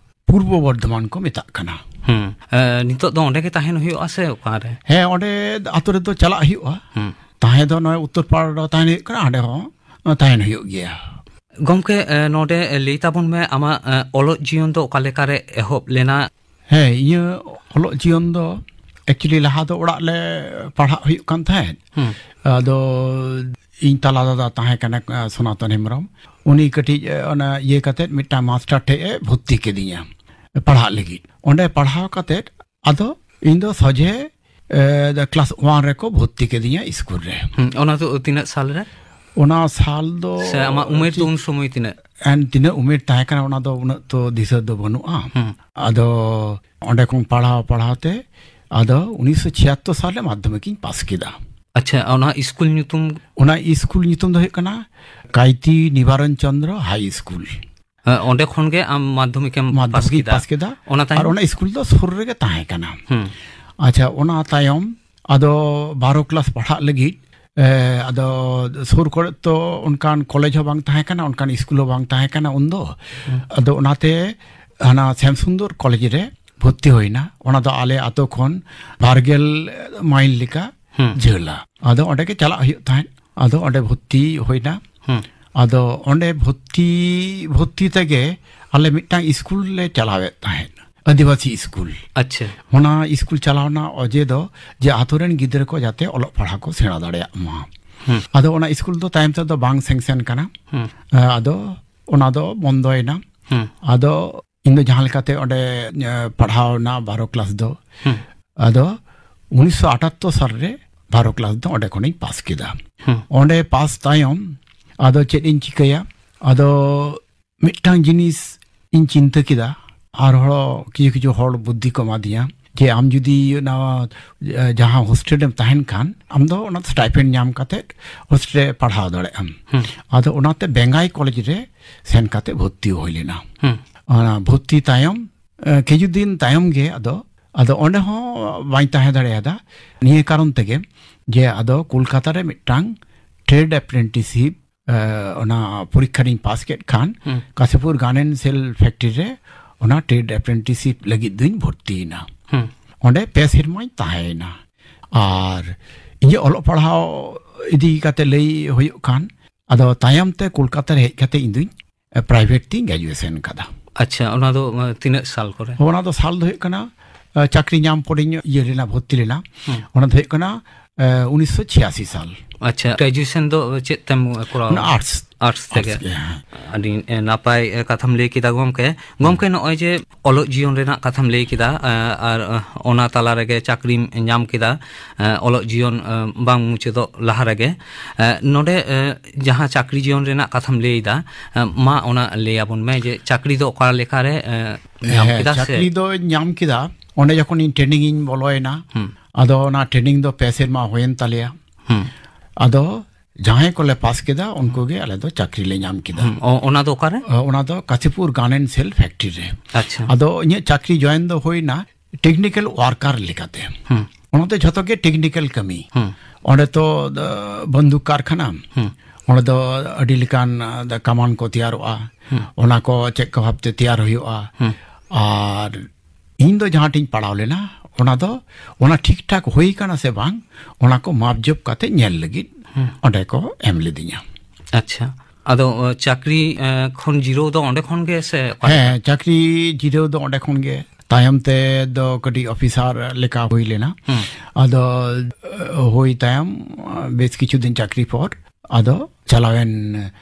ᱯᱩᱨᱵᱚ ᱵᱚᱨᱫᱷᱚᱢᱟᱱ ᱠᱚ ᱢᱮᱛᱟᱜ ᱠᱟᱱᱟ᱾ ᱦᱩᱸ᱾ ᱮ, ᱱᱤᱛᱚᱜ ᱫᱚ ᱚᱸᱰᱮ ᱜᱮ ᱛᱟᱦᱮᱱ ᱦᱩᱭᱩᱜᱼᱟ ᱥᱮ ᱚᱠᱟᱨᱮ? ᱦᱮᱸ, ᱚᱸᱰᱮ ᱟᱛᱳ ᱨᱮᱫᱚ ᱪᱟᱞᱟᱜ ᱦᱩᱭᱩᱜᱼᱟ᱾ ᱦᱩᱸ᱾ ᱛᱟᱦᱮᱸ ᱫᱚ ᱱᱚᱜᱼᱚᱭ ᱩᱛᱛᱚᱨ ᱯᱟᱲᱟ ᱨᱮ ᱛᱟᱦᱮᱱ ᱦᱩᱭᱩᱜ ᱠᱟᱱᱟ, ᱚᱸᱰᱮ ᱦᱚᱸ ᱛᱟᱦᱮᱱ ᱦᱩᱭᱩᱜ ᱜᱮᱭᱟ᱾ ᱜᱚᱢᱠᱮ, ᱮ, ᱱᱚᱰᱮ ᱞᱟᱹᱭ ᱛᱟᱵᱚᱱ ᱢᱮ, ᱟᱢᱟᱜ, ᱮ, ᱚᱞᱚᱜ ᱡᱤᱭᱚᱱ ᱫᱚ ᱚᱠᱟ ᱞᱮᱠᱟᱨᱮ ᱮᱦᱚᱵ ᱞᱮᱱᱟ? ᱦᱮᱸ, ᱤᱧᱟᱹᱜ ᱚᱞᱚᱜ ᱡᱤᱭᱚᱱ ᱫᱚ actually ᱞᱟᱦᱟ ᱫᱚ ᱚᱲᱟᱜ ᱞᱮ ᱯᱟᱲᱦᱟᱜ ᱦᱩᱭᱩᱜ ᱠᱟᱱ ᱛᱟᱦᱮᱸᱫ᱾ ᱦᱩᱸ᱾ ᱟᱫᱚ ᱤᱧ ᱛᱟᱞᱟ ᱫᱟᱫᱟ ᱛᱟᱦᱮᱸ ᱠᱟᱱᱟ, ᱟ, ᱥᱚᱱᱟᱛᱚᱱ ᱦᱮᱢᱵᱨᱚᱢ᱾ ᱩᱱᱤ ᱠᱟᱹᱴᱤᱡ, ᱮ, ᱚᱱᱟ ᱤᱭᱟᱹ ᱠᱟᱛᱮᱫ ᱢᱤᱫᱴᱟᱝ ᱢᱟᱥᱴᱟᱨ ᱴᱷᱮᱡ ᱮ ᱵᱷᱚᱨᱛᱤ ᱠᱤᱫᱤᱧᱟ ᱯᱟᱲᱦᱟᱜ ᱞᱟᱹᱜᱤᱫ᱾ ᱚᱸᱰᱮ ᱯᱟᱲᱦᱟᱣ ᱠᱟᱛᱮᱫ ᱟᱫᱚ ᱤᱧ ᱫᱚ ᱥᱚᱡᱷᱮ, ᱮ, ᱠᱞᱟᱥ ᱳᱣᱟᱱ ᱨᱮᱠᱚ ᱵᱷᱚᱨᱛᱤ ᱠᱤᱫᱤᱧᱟ ᱤᱥᱠᱩᱞ ᱨᱮ᱾ ᱦᱩᱸ, ᱚᱱᱟ ᱫᱚ ᱛᱤᱱᱟᱹᱜ ᱥᱟᱞ ᱨᱮ? ᱚᱱᱟ ᱥᱟᱞ ᱫᱚ ᱥᱮ ᱟᱢᱟᱜ ᱩᱢᱮᱨ ᱫᱚ ᱪᱮᱫ ᱩᱱ ᱥᱚᱢᱚᱭ ᱛᱤᱱᱟᱹᱜ? ᱮᱱ ᱛᱤᱱᱟᱹᱜ ᱩᱢᱮᱨ ᱛᱟᱦᱮᱸ ᱠᱟᱱᱟ, ᱚᱱᱟ ᱫᱚ ᱩᱱᱟᱹᱜ ᱛᱚ ᱫᱤᱥᱟᱹ ᱫᱚ ᱵᱟᱹᱱᱩᱜᱼᱟ᱾ ᱦᱩᱸ᱾ ᱟᱫᱚ ᱚᱸᱰᱮ ᱠᱷᱚᱱ ᱯᱟᱲᱦᱟᱣ ᱯᱟᱲᱦᱟᱣ ᱛᱮ ᱟᱫᱚ ᱩᱱᱤᱥᱥᱚ ᱪᱷᱤᱭᱟᱛᱛᱳᱨ ᱥᱟᱞ ᱨᱮ ᱢᱟᱫᱽᱫᱷᱚᱢᱤᱠ ᱤᱧ ᱯᱟᱥ ᱠᱮᱫᱟ᱾ ᱟᱪᱪᱷᱟ, ᱚᱱᱟ ᱤᱥᱠᱩᱞ ᱧᱩᱛᱩᱢ? ᱚᱱᱟ ᱤᱥᱠᱩᱞ ᱧᱩᱛᱩᱢ ᱫᱚ ᱦᱩᱭᱩᱜ ᱠᱟᱱᱟ ᱠᱟᱭᱛᱤ ᱱᱤᱵᱟᱨᱚᱱ ᱪᱚᱱᱫᱨᱚ ᱦᱟᱭ ᱤᱥᱠᱩᱞ᱾ ᱦᱮᱸ, ᱚᱸᱰᱮ ᱠᱷᱚᱱ ᱜᱮ ᱟᱢ ᱢᱟᱫᱽᱫᱷᱚᱢᱤᱠ ᱮᱢ ᱯᱟᱥ ᱢᱟᱫᱽᱫᱷᱚᱢᱤᱠ ᱤᱧ ᱠᱮᱫᱟ? ᱯᱟᱥ ᱠᱮᱫᱟ᱾ ᱚᱱᱟ ᱛᱟᱭᱚᱢ? ᱟᱨ ᱚᱱᱟ ᱤᱥᱠᱩᱞ ᱫᱚ ᱥᱩᱨ ᱨᱮᱜᱮ ᱛᱟᱦᱮᱸ ᱠᱟᱱᱟ᱾ ᱦᱩᱸ᱾ ᱟᱪᱪᱷᱟ, ᱚᱱᱟ ᱛᱟᱭᱚᱢ ᱟᱫᱚ ᱵᱟᱨᱚ ᱠᱞᱟᱥ ᱯᱟᱲᱦᱟᱜ ᱞᱟᱹᱜᱤᱫ ᱮ, ᱟᱫᱚ ᱥᱩᱨ ᱠᱚᱨᱮ ᱛᱚ ᱚᱱᱠᱟᱱ ᱠᱚᱞᱮᱡᱽ ᱦᱚᱸ ᱵᱟᱝ ᱛᱟᱦᱮᱸ ᱠᱟᱱᱟ, ᱚᱱᱠᱟᱱ ᱥᱠᱩᱞ ᱦᱚᱸ ᱵᱟᱝ ᱛᱟᱦᱮᱸ ᱠᱟᱱᱟ ᱩᱱᱫᱚ᱾ ᱟᱫᱚ ᱚᱱᱟᱛᱮ ᱦᱟᱱᱟ ᱥᱮᱢ ᱥᱩᱱᱫᱚᱨ ᱠᱚᱞᱮᱡᱽ ᱨᱮ ᱵᱷᱚᱨᱛᱤ ᱦᱩᱭᱱᱟ᱾ ᱚᱱᱟ ᱫᱚ ᱟᱞᱮ ᱟᱛᱳ ᱠᱷᱚᱱ ᱵᱟᱨ ᱜᱮᱞ ᱢᱟᱭᱤᱞ ᱞᱮᱠᱟ ᱦᱩᱸ᱾ ᱡᱷᱟᱹᱞᱟ᱾ ᱟᱫᱚ ᱚᱸᱰᱮ ᱜᱮ ᱪᱟᱞᱟᱜ ᱦᱩᱭᱩᱜ ᱛᱟᱦᱮᱸᱫ᱾ ᱟᱫᱚ ᱚᱸᱰᱮ ᱵᱷᱚᱨᱛᱤ ᱦᱩᱭᱱᱟ᱾ ᱦᱩᱸ᱾ ᱟᱫᱚ ᱚᱸᱰᱮ ᱵᱷᱚᱨᱛᱤ, ᱵᱷᱚᱨᱛᱤ ᱛᱮᱜᱮ ᱟᱞᱮ ᱢᱤᱫᱴᱟᱝ ᱥᱠᱩᱞ ᱞᱮ ᱪᱟᱞᱟᱣᱮᱫ ᱛᱟᱦᱮᱸᱫ, ᱟᱹᱫᱤᱵᱟᱹᱥᱤ ᱥᱠᱩᱞ᱾ ᱟᱪᱪᱷᱟ᱾ ᱚᱱᱟ ᱥᱠᱩᱞ ᱪᱟᱞᱟᱣ ᱨᱮᱱᱟᱜ ᱚᱡᱮ ᱫᱚ ᱡᱮ ᱟᱛᱳ ᱨᱮᱱ ᱜᱤᱫᱽᱨᱟᱹ ᱠᱚ ᱡᱟᱛᱮ ᱚᱞᱚᱜ ᱯᱟᱲᱦᱟᱣ ᱠᱚ ᱥᱮᱬᱟ ᱫᱟᱲᱮᱭᱟᱜ ᱢᱟ᱾ ᱦᱩᱸ᱾ ᱟᱫᱚ ᱚᱱᱟ ᱥᱠᱩᱞ ᱫᱚ ᱛᱟᱭᱚᱢ ᱛᱮᱫᱚ ᱵᱟᱝ ᱥᱮᱝᱥᱮᱱ ᱠᱟᱱᱟ᱾ ᱦᱩᱸ᱾ ᱮ, ᱟᱫᱚ ᱚᱱᱟ ᱫᱚ ᱵᱚᱱᱫᱚᱭᱮᱱᱟ᱾ ᱦᱩᱸ᱾ ᱟᱫᱚ ᱤᱧ ᱫᱚ ᱡᱟᱦᱟᱸ ᱞᱮᱠᱟᱛᱮ ᱚᱸᱰᱮ, ᱮ, ᱯᱟᱲᱦᱟᱣ ᱮᱱᱟ ᱵᱟᱨᱚ ᱠᱞᱟᱥ ᱫᱚ᱾ ᱦᱩᱸ᱾ ᱟᱫᱚ ᱩᱱᱤᱥᱥᱚ ᱟᱴᱟᱛᱛᱚᱨ ᱥᱟᱞ ᱨᱮ ᱵᱟᱨᱚ ᱠᱞᱟᱥ ᱫᱚ ᱚᱸᱰᱮ ᱠᱷᱚᱱᱤᱧ ᱯᱟᱥ ᱠᱮᱫᱟ᱾ ᱦᱩᱸ᱾ ᱚᱸᱰᱮ ᱯᱟᱥ ᱛᱟᱭᱚᱢ ᱟᱫᱚ ᱪᱮᱫ ᱤᱧ ᱪᱤᱠᱟᱹᱭᱟ? ᱟᱫᱚ ᱢᱤᱫᱴᱟᱝ ᱡᱤᱱᱤᱥ ᱤᱧ ᱪᱤᱱᱛᱟᱹ ᱠᱮᱫᱟ, ᱟᱨ ᱦᱚᱲ, ᱠᱤᱪᱷᱩ ᱠᱤᱪᱷᱩ ᱦᱚᱲ ᱵᱩᱫᱽᱫᱷᱤ ᱠᱚ ᱮᱢᱟᱫᱤᱧᱟ ᱡᱮ ᱟᱢ ᱡᱩᱫᱤ ᱚᱱᱟ, ᱮ, ᱡᱟᱦᱟᱸ ᱦᱳᱥᱴᱮᱞ ᱨᱮᱢ ᱛᱟᱦᱮᱱ ᱠᱷᱟᱱ, ᱟᱢ ᱫᱚ ᱚᱱᱟ ᱥᱴᱟᱭᱯᱮᱱᱰ ᱧᱟᱢ ᱠᱟᱛᱮ ᱦᱳᱥᱴᱮᱞ ᱨᱮ ᱯᱟᱲᱦᱟᱣ ᱫᱟᱲᱮᱭᱟᱜ ᱟᱢ᱾ ᱦᱩᱸ᱾ ᱟᱫᱚ ᱚᱱᱟᱛᱮ ᱵᱮᱝᱜᱟᱭ ᱠᱚᱞᱮᱡᱽ ᱨᱮ ᱥᱮᱱ ᱠᱟᱛᱮ ᱵᱷᱚᱨᱛᱤ ᱦᱩᱭ ᱞᱮᱱᱟ᱾ ᱦᱩᱸ᱾ ᱚᱱᱟ ᱵᱷᱚᱨᱛᱤ ᱛᱟᱭᱚᱢ, ᱮ, ᱠᱤᱪᱷᱩ ᱫᱤᱱ ᱛᱟᱭᱚᱢ ᱜᱮ ᱟᱫᱚ, ᱟᱫᱚ ᱚᱸᱰᱮ ᱦᱚᱸ ᱵᱟᱹᱧ ᱛᱟᱦᱮᱸ ᱫᱟᱲᱮᱭᱟᱫᱟ᱾ ᱱᱤᱭᱟᱹ ᱠᱟᱨᱚᱱ ᱛᱮᱜᱮ ᱡᱮ ᱟᱫᱚ ᱠᱳᱞᱠᱟᱛᱟ ᱨᱮ ᱢᱤᱫᱴᱟᱝ ᱴᱨᱮᱰ ᱮᱯᱨᱮᱱᱴᱤᱥᱤᱯ, ᱮ, ᱚᱱᱟ ᱯᱚᱨᱤᱠᱠᱷᱟ ᱨᱤᱧ ᱯᱟᱥ ᱠᱮᱫ ᱠᱷᱟᱱ, ᱦᱩᱸ᱾ ᱠᱟᱥᱤᱯᱩᱨ ᱜᱟᱱ ᱮᱱᱰ ᱥᱮᱞ ᱯᱷᱮᱠᱴᱨᱤ ᱨᱮ ᱚᱱᱟ ᱴᱨᱮᱰ ᱮᱯᱨᱮᱱᱴᱤᱥᱤᱯ ᱞᱟᱹᱜᱤᱫ ᱫᱩᱧ ᱵᱷᱚᱨᱛᱤᱭᱮᱱᱟ᱾ ᱦᱩᱸ᱾ ᱚᱸᱰᱮ ᱯᱮ ᱥᱮᱨᱢᱟᱧ ᱛᱟᱦᱮᱸᱭᱮᱱᱟ᱾ ᱟᱨ ᱤᱧᱟᱹᱜ ᱚᱞᱚᱜ ᱯᱟᱲᱦᱟᱣ ᱤᱫᱤ ᱠᱟᱛᱮ ᱞᱟᱹᱭ ᱦᱩᱭᱩᱜ ᱠᱷᱟᱱ, ᱟᱫᱚ ᱛᱟᱭᱚᱢ ᱛᱮ ᱠᱳᱞᱠᱟᱛᱟ ᱨᱮ ᱦᱮᱡ ᱠᱟᱛᱮ ᱤᱧ ᱫᱩᱧ, ᱮ, ᱯᱨᱟᱭᱵᱷᱮᱴ ᱛᱤᱧ ᱜᱨᱮᱡᱩᱭᱮᱥᱚᱱ ᱠᱟᱫᱟ᱾ ᱟᱪᱪᱷᱟ, ᱚᱱᱟ ᱫᱚ, ᱮ, ᱛᱤᱱᱟᱹᱜ ᱥᱟᱞ ᱠᱚᱨᱮ? ᱚᱱᱟ ᱫᱚ ᱥᱟᱞ ᱫᱚ ᱦᱩᱭᱩᱜ ᱠᱟᱱᱟ, ᱮ, ᱪᱟᱹᱠᱨᱤ ᱧᱟᱢ ᱯᱚᱨᱮᱧ ᱤᱭᱟᱹ ᱞᱮᱱᱟ, ᱵᱷᱚᱨᱛᱤ ᱞᱮᱱᱟ᱾ ᱦᱩᱸ᱾ ᱚᱱᱟ ᱫᱚ ᱦᱩᱭᱩᱜ ᱠᱟᱱᱟ, ᱮ, ᱩᱱᱤᱥᱥᱚ ᱪᱷᱤᱭᱟᱥᱤ ᱥᱟᱞ᱾ ᱟᱪᱪᱷᱟ, ᱜᱨᱮᱡᱩᱭᱮᱥᱚᱱ ᱫᱚ ᱪᱮᱫ ᱛᱮᱢ ᱠᱚᱨᱟᱣ? ᱚᱱᱟ ᱟᱨᱴᱥ᱾ ᱟᱨᱴᱥ ᱛᱮᱜᱮ᱾ ᱟᱨᱴᱥ ᱜᱮ, ᱦᱮᱸ᱾ ᱟᱹᱰᱤ, ᱮ, ᱱᱟᱯᱟᱭ, ᱮ, ᱠᱟᱛᱷᱟᱢ ᱞᱟᱹᱭ ᱠᱮᱫᱟ ᱜᱚᱢᱠᱮ᱾ ᱜᱚᱢᱠᱮ, ᱦᱩᱸ᱾ ᱱᱚᱜᱼᱚᱭ ᱡᱮ ᱚᱞᱚᱜ ᱡᱤᱭᱚᱱ ᱨᱮᱱᱟᱜ ᱠᱟᱛᱷᱟᱢ ᱞᱟᱹᱭ ᱠᱮᱫᱟ, ᱮ, ᱟᱨ, ᱮ, ᱚᱱᱟ ᱛᱟᱞᱟ ᱨᱮᱜᱮ ᱪᱟᱹᱠᱨᱤᱢ ᱧᱟᱢ ᱠᱮᱫᱟ, ᱮ, ᱚᱞᱚᱜ ᱡᱤᱭᱚᱱ, ᱮ, ᱵᱟᱝ ᱢᱩᱪᱟᱹᱫᱚᱜ ᱞᱟᱦᱟ ᱨᱮᱜᱮ, ᱮ, ᱱᱚᱰᱮ, ᱮ, ᱡᱟᱦᱟᱸ ᱪᱟᱹᱠᱨᱤ ᱡᱤᱭᱚᱱ ᱨᱮᱱᱟᱜ ᱠᱟᱛᱷᱟᱢ ᱞᱟᱹᱭ ᱮᱫᱟ, ᱮ, ᱢᱟ ᱚᱱᱟ ᱞᱟᱹᱭ ᱟᱵᱚᱱ ᱢᱮ ᱡᱮ ᱪᱟᱹᱠᱨᱤ ᱫᱚ ᱚᱠᱟ ᱞᱮᱠᱟ ᱨᱮ, ᱮ, ᱧᱟᱢ ᱦᱮᱸ, ᱠᱮᱫᱟ ᱥᱮ? ᱪᱟᱹᱠᱨᱤ ᱫᱚᱧ ᱧᱟᱢ ᱠᱮᱫᱟ᱾ ᱚᱸᱰᱮ ᱡᱚᱠᱷᱚᱱ ᱤᱧ ᱴᱨᱮᱱᱤᱝ ᱤᱧ ᱵᱚᱞᱚᱭᱮᱱᱟ, ᱦᱩᱸ᱾ ᱟᱫᱚ ᱚᱱᱟ ᱴᱨᱮᱱᱤᱝ ᱫᱚ ᱯᱮ ᱥᱮᱨᱢᱟ ᱦᱩᱭᱮᱱ ᱛᱟᱞᱮᱭᱟ᱾ ᱦᱩᱸ᱾ ᱟᱫᱚ ᱡᱟᱦᱟᱸᱭ ᱠᱚᱞᱮ ᱯᱟᱥ ᱠᱮᱫᱟ, ᱩᱱᱠᱩ ᱜᱮ ᱟᱞᱮ ᱫᱚ ᱪᱟᱹᱠᱨᱤ ᱞᱮ ᱧᱟᱢ ᱠᱮᱫᱟ᱾ ᱦᱩᱸ᱾ ᱚ-, ᱚᱱᱟ ᱫᱚ ᱚᱠᱟᱨᱮ? ᱚ, ᱚᱱᱟ ᱫᱚ ᱠᱟᱥᱤᱯᱩᱨ ᱜᱟᱱ ᱮᱱᱰ ᱥᱮᱞ ᱯᱷᱮᱠᱴᱨᱤ ᱨᱮ᱾ ᱟᱪᱪᱷᱟ᱾ ᱟᱫᱚ ᱤᱧᱟᱹᱜ ᱪᱟᱹᱠᱨᱤ ᱡᱚᱭᱮᱱ ᱫᱚ ᱦᱩᱭᱱᱟ ᱴᱮᱠᱱᱤᱠᱮᱞ ᱣᱟᱨᱠᱟᱨ ᱞᱮᱠᱟᱛᱮ᱾ ᱦᱩᱸ᱾ ᱚᱱᱟ ᱫᱚ ᱡᱷᱚᱛᱚ ᱜᱮ ᱴᱮᱠᱱᱤᱠᱮᱞ ᱠᱟᱹᱢᱤ᱾ ᱦᱩᱸ᱾ ᱚᱸᱰᱮ ᱛᱚ ᱫᱚ ᱵᱚᱱᱫᱩᱠ ᱠᱟᱨᱠᱷᱟᱱᱟ, ᱦᱩᱸ᱾ ᱚᱸᱰᱮ ᱫᱚ ᱟᱹᱰᱤ ᱞᱮᱠᱟᱱ, ᱟ, ᱫᱚ ᱠᱟᱢᱟᱱ ᱠᱚ ᱛᱮᱭᱟᱨᱚᱜᱼᱟ, ᱦᱩᱸ᱾ ᱚᱱᱟ ᱠᱚ ᱪᱮᱫ ᱠᱚ ᱵᱷᱟᱵᱛᱮ ᱛᱮᱭᱟᱨ ᱦᱩᱭᱩᱜᱼᱟ᱾ ᱦᱩᱸ᱾ ᱟᱨ ᱤᱧ ᱫᱚ ᱡᱟᱦᱟᱸ ᱴᱷᱮᱱ ᱯᱟᱲᱦᱟᱣ ᱞᱮᱱᱟ, ᱚᱱᱟ ᱫᱚ, ᱚᱱᱟ ᱴᱷᱤᱠ ᱴᱷᱟᱠ ᱦᱩᱭ ᱠᱟᱱᱟ ᱥᱮ ᱵᱟᱝ, ᱚᱱᱟ ᱠᱚ ᱢᱟᱯ ᱡᱚᱯ ᱠᱟᱛᱮ ᱧᱮᱞ ᱞᱟᱹᱜᱤᱫ ᱦᱩᱸ᱾ ᱚᱸᱰᱮ ᱠᱚ ᱮᱢ ᱞᱤᱫᱤᱧᱟ᱾ ᱟᱪᱪᱷᱟ᱾ ᱟᱫᱚ, ᱚ, ᱪᱟᱹᱠᱨᱤ, ᱮ, ᱠᱷᱚᱱ ᱡᱤᱨᱟᱹᱣ ᱫᱚ ᱚᱸᱰᱮ ᱠᱷᱚᱱ ᱜᱮ ᱥᱮ ᱚᱠᱟ ᱞᱮᱠᱟ? ᱦᱮᱸ, ᱪᱟᱹᱠᱨᱤ ᱡᱤᱨᱟᱹᱣ ᱫᱚ ᱚᱸᱰᱮ ᱠᱷᱚᱱ ᱜᱮ᱾ ᱛᱟᱭᱚᱢ ᱛᱮ ᱫᱚ ᱠᱟᱹᱴᱤᱡ ᱚᱯᱷᱤᱥᱟᱨ ᱞᱮᱠᱟ ᱦᱩᱭ ᱞᱮᱱᱟ᱾ ᱦᱩᱸ᱾ ᱟᱫᱚ, ᱮ, ᱦᱩᱭ ᱛᱟᱭᱚᱢ, ᱮ, ᱵᱮᱥ ᱠᱤᱪᱷᱩ ᱫᱤᱱ ᱪᱟᱹᱠᱨᱤ ᱯᱚᱨ, ᱟᱫᱚ ᱪᱟᱞᱟᱣᱮᱱ,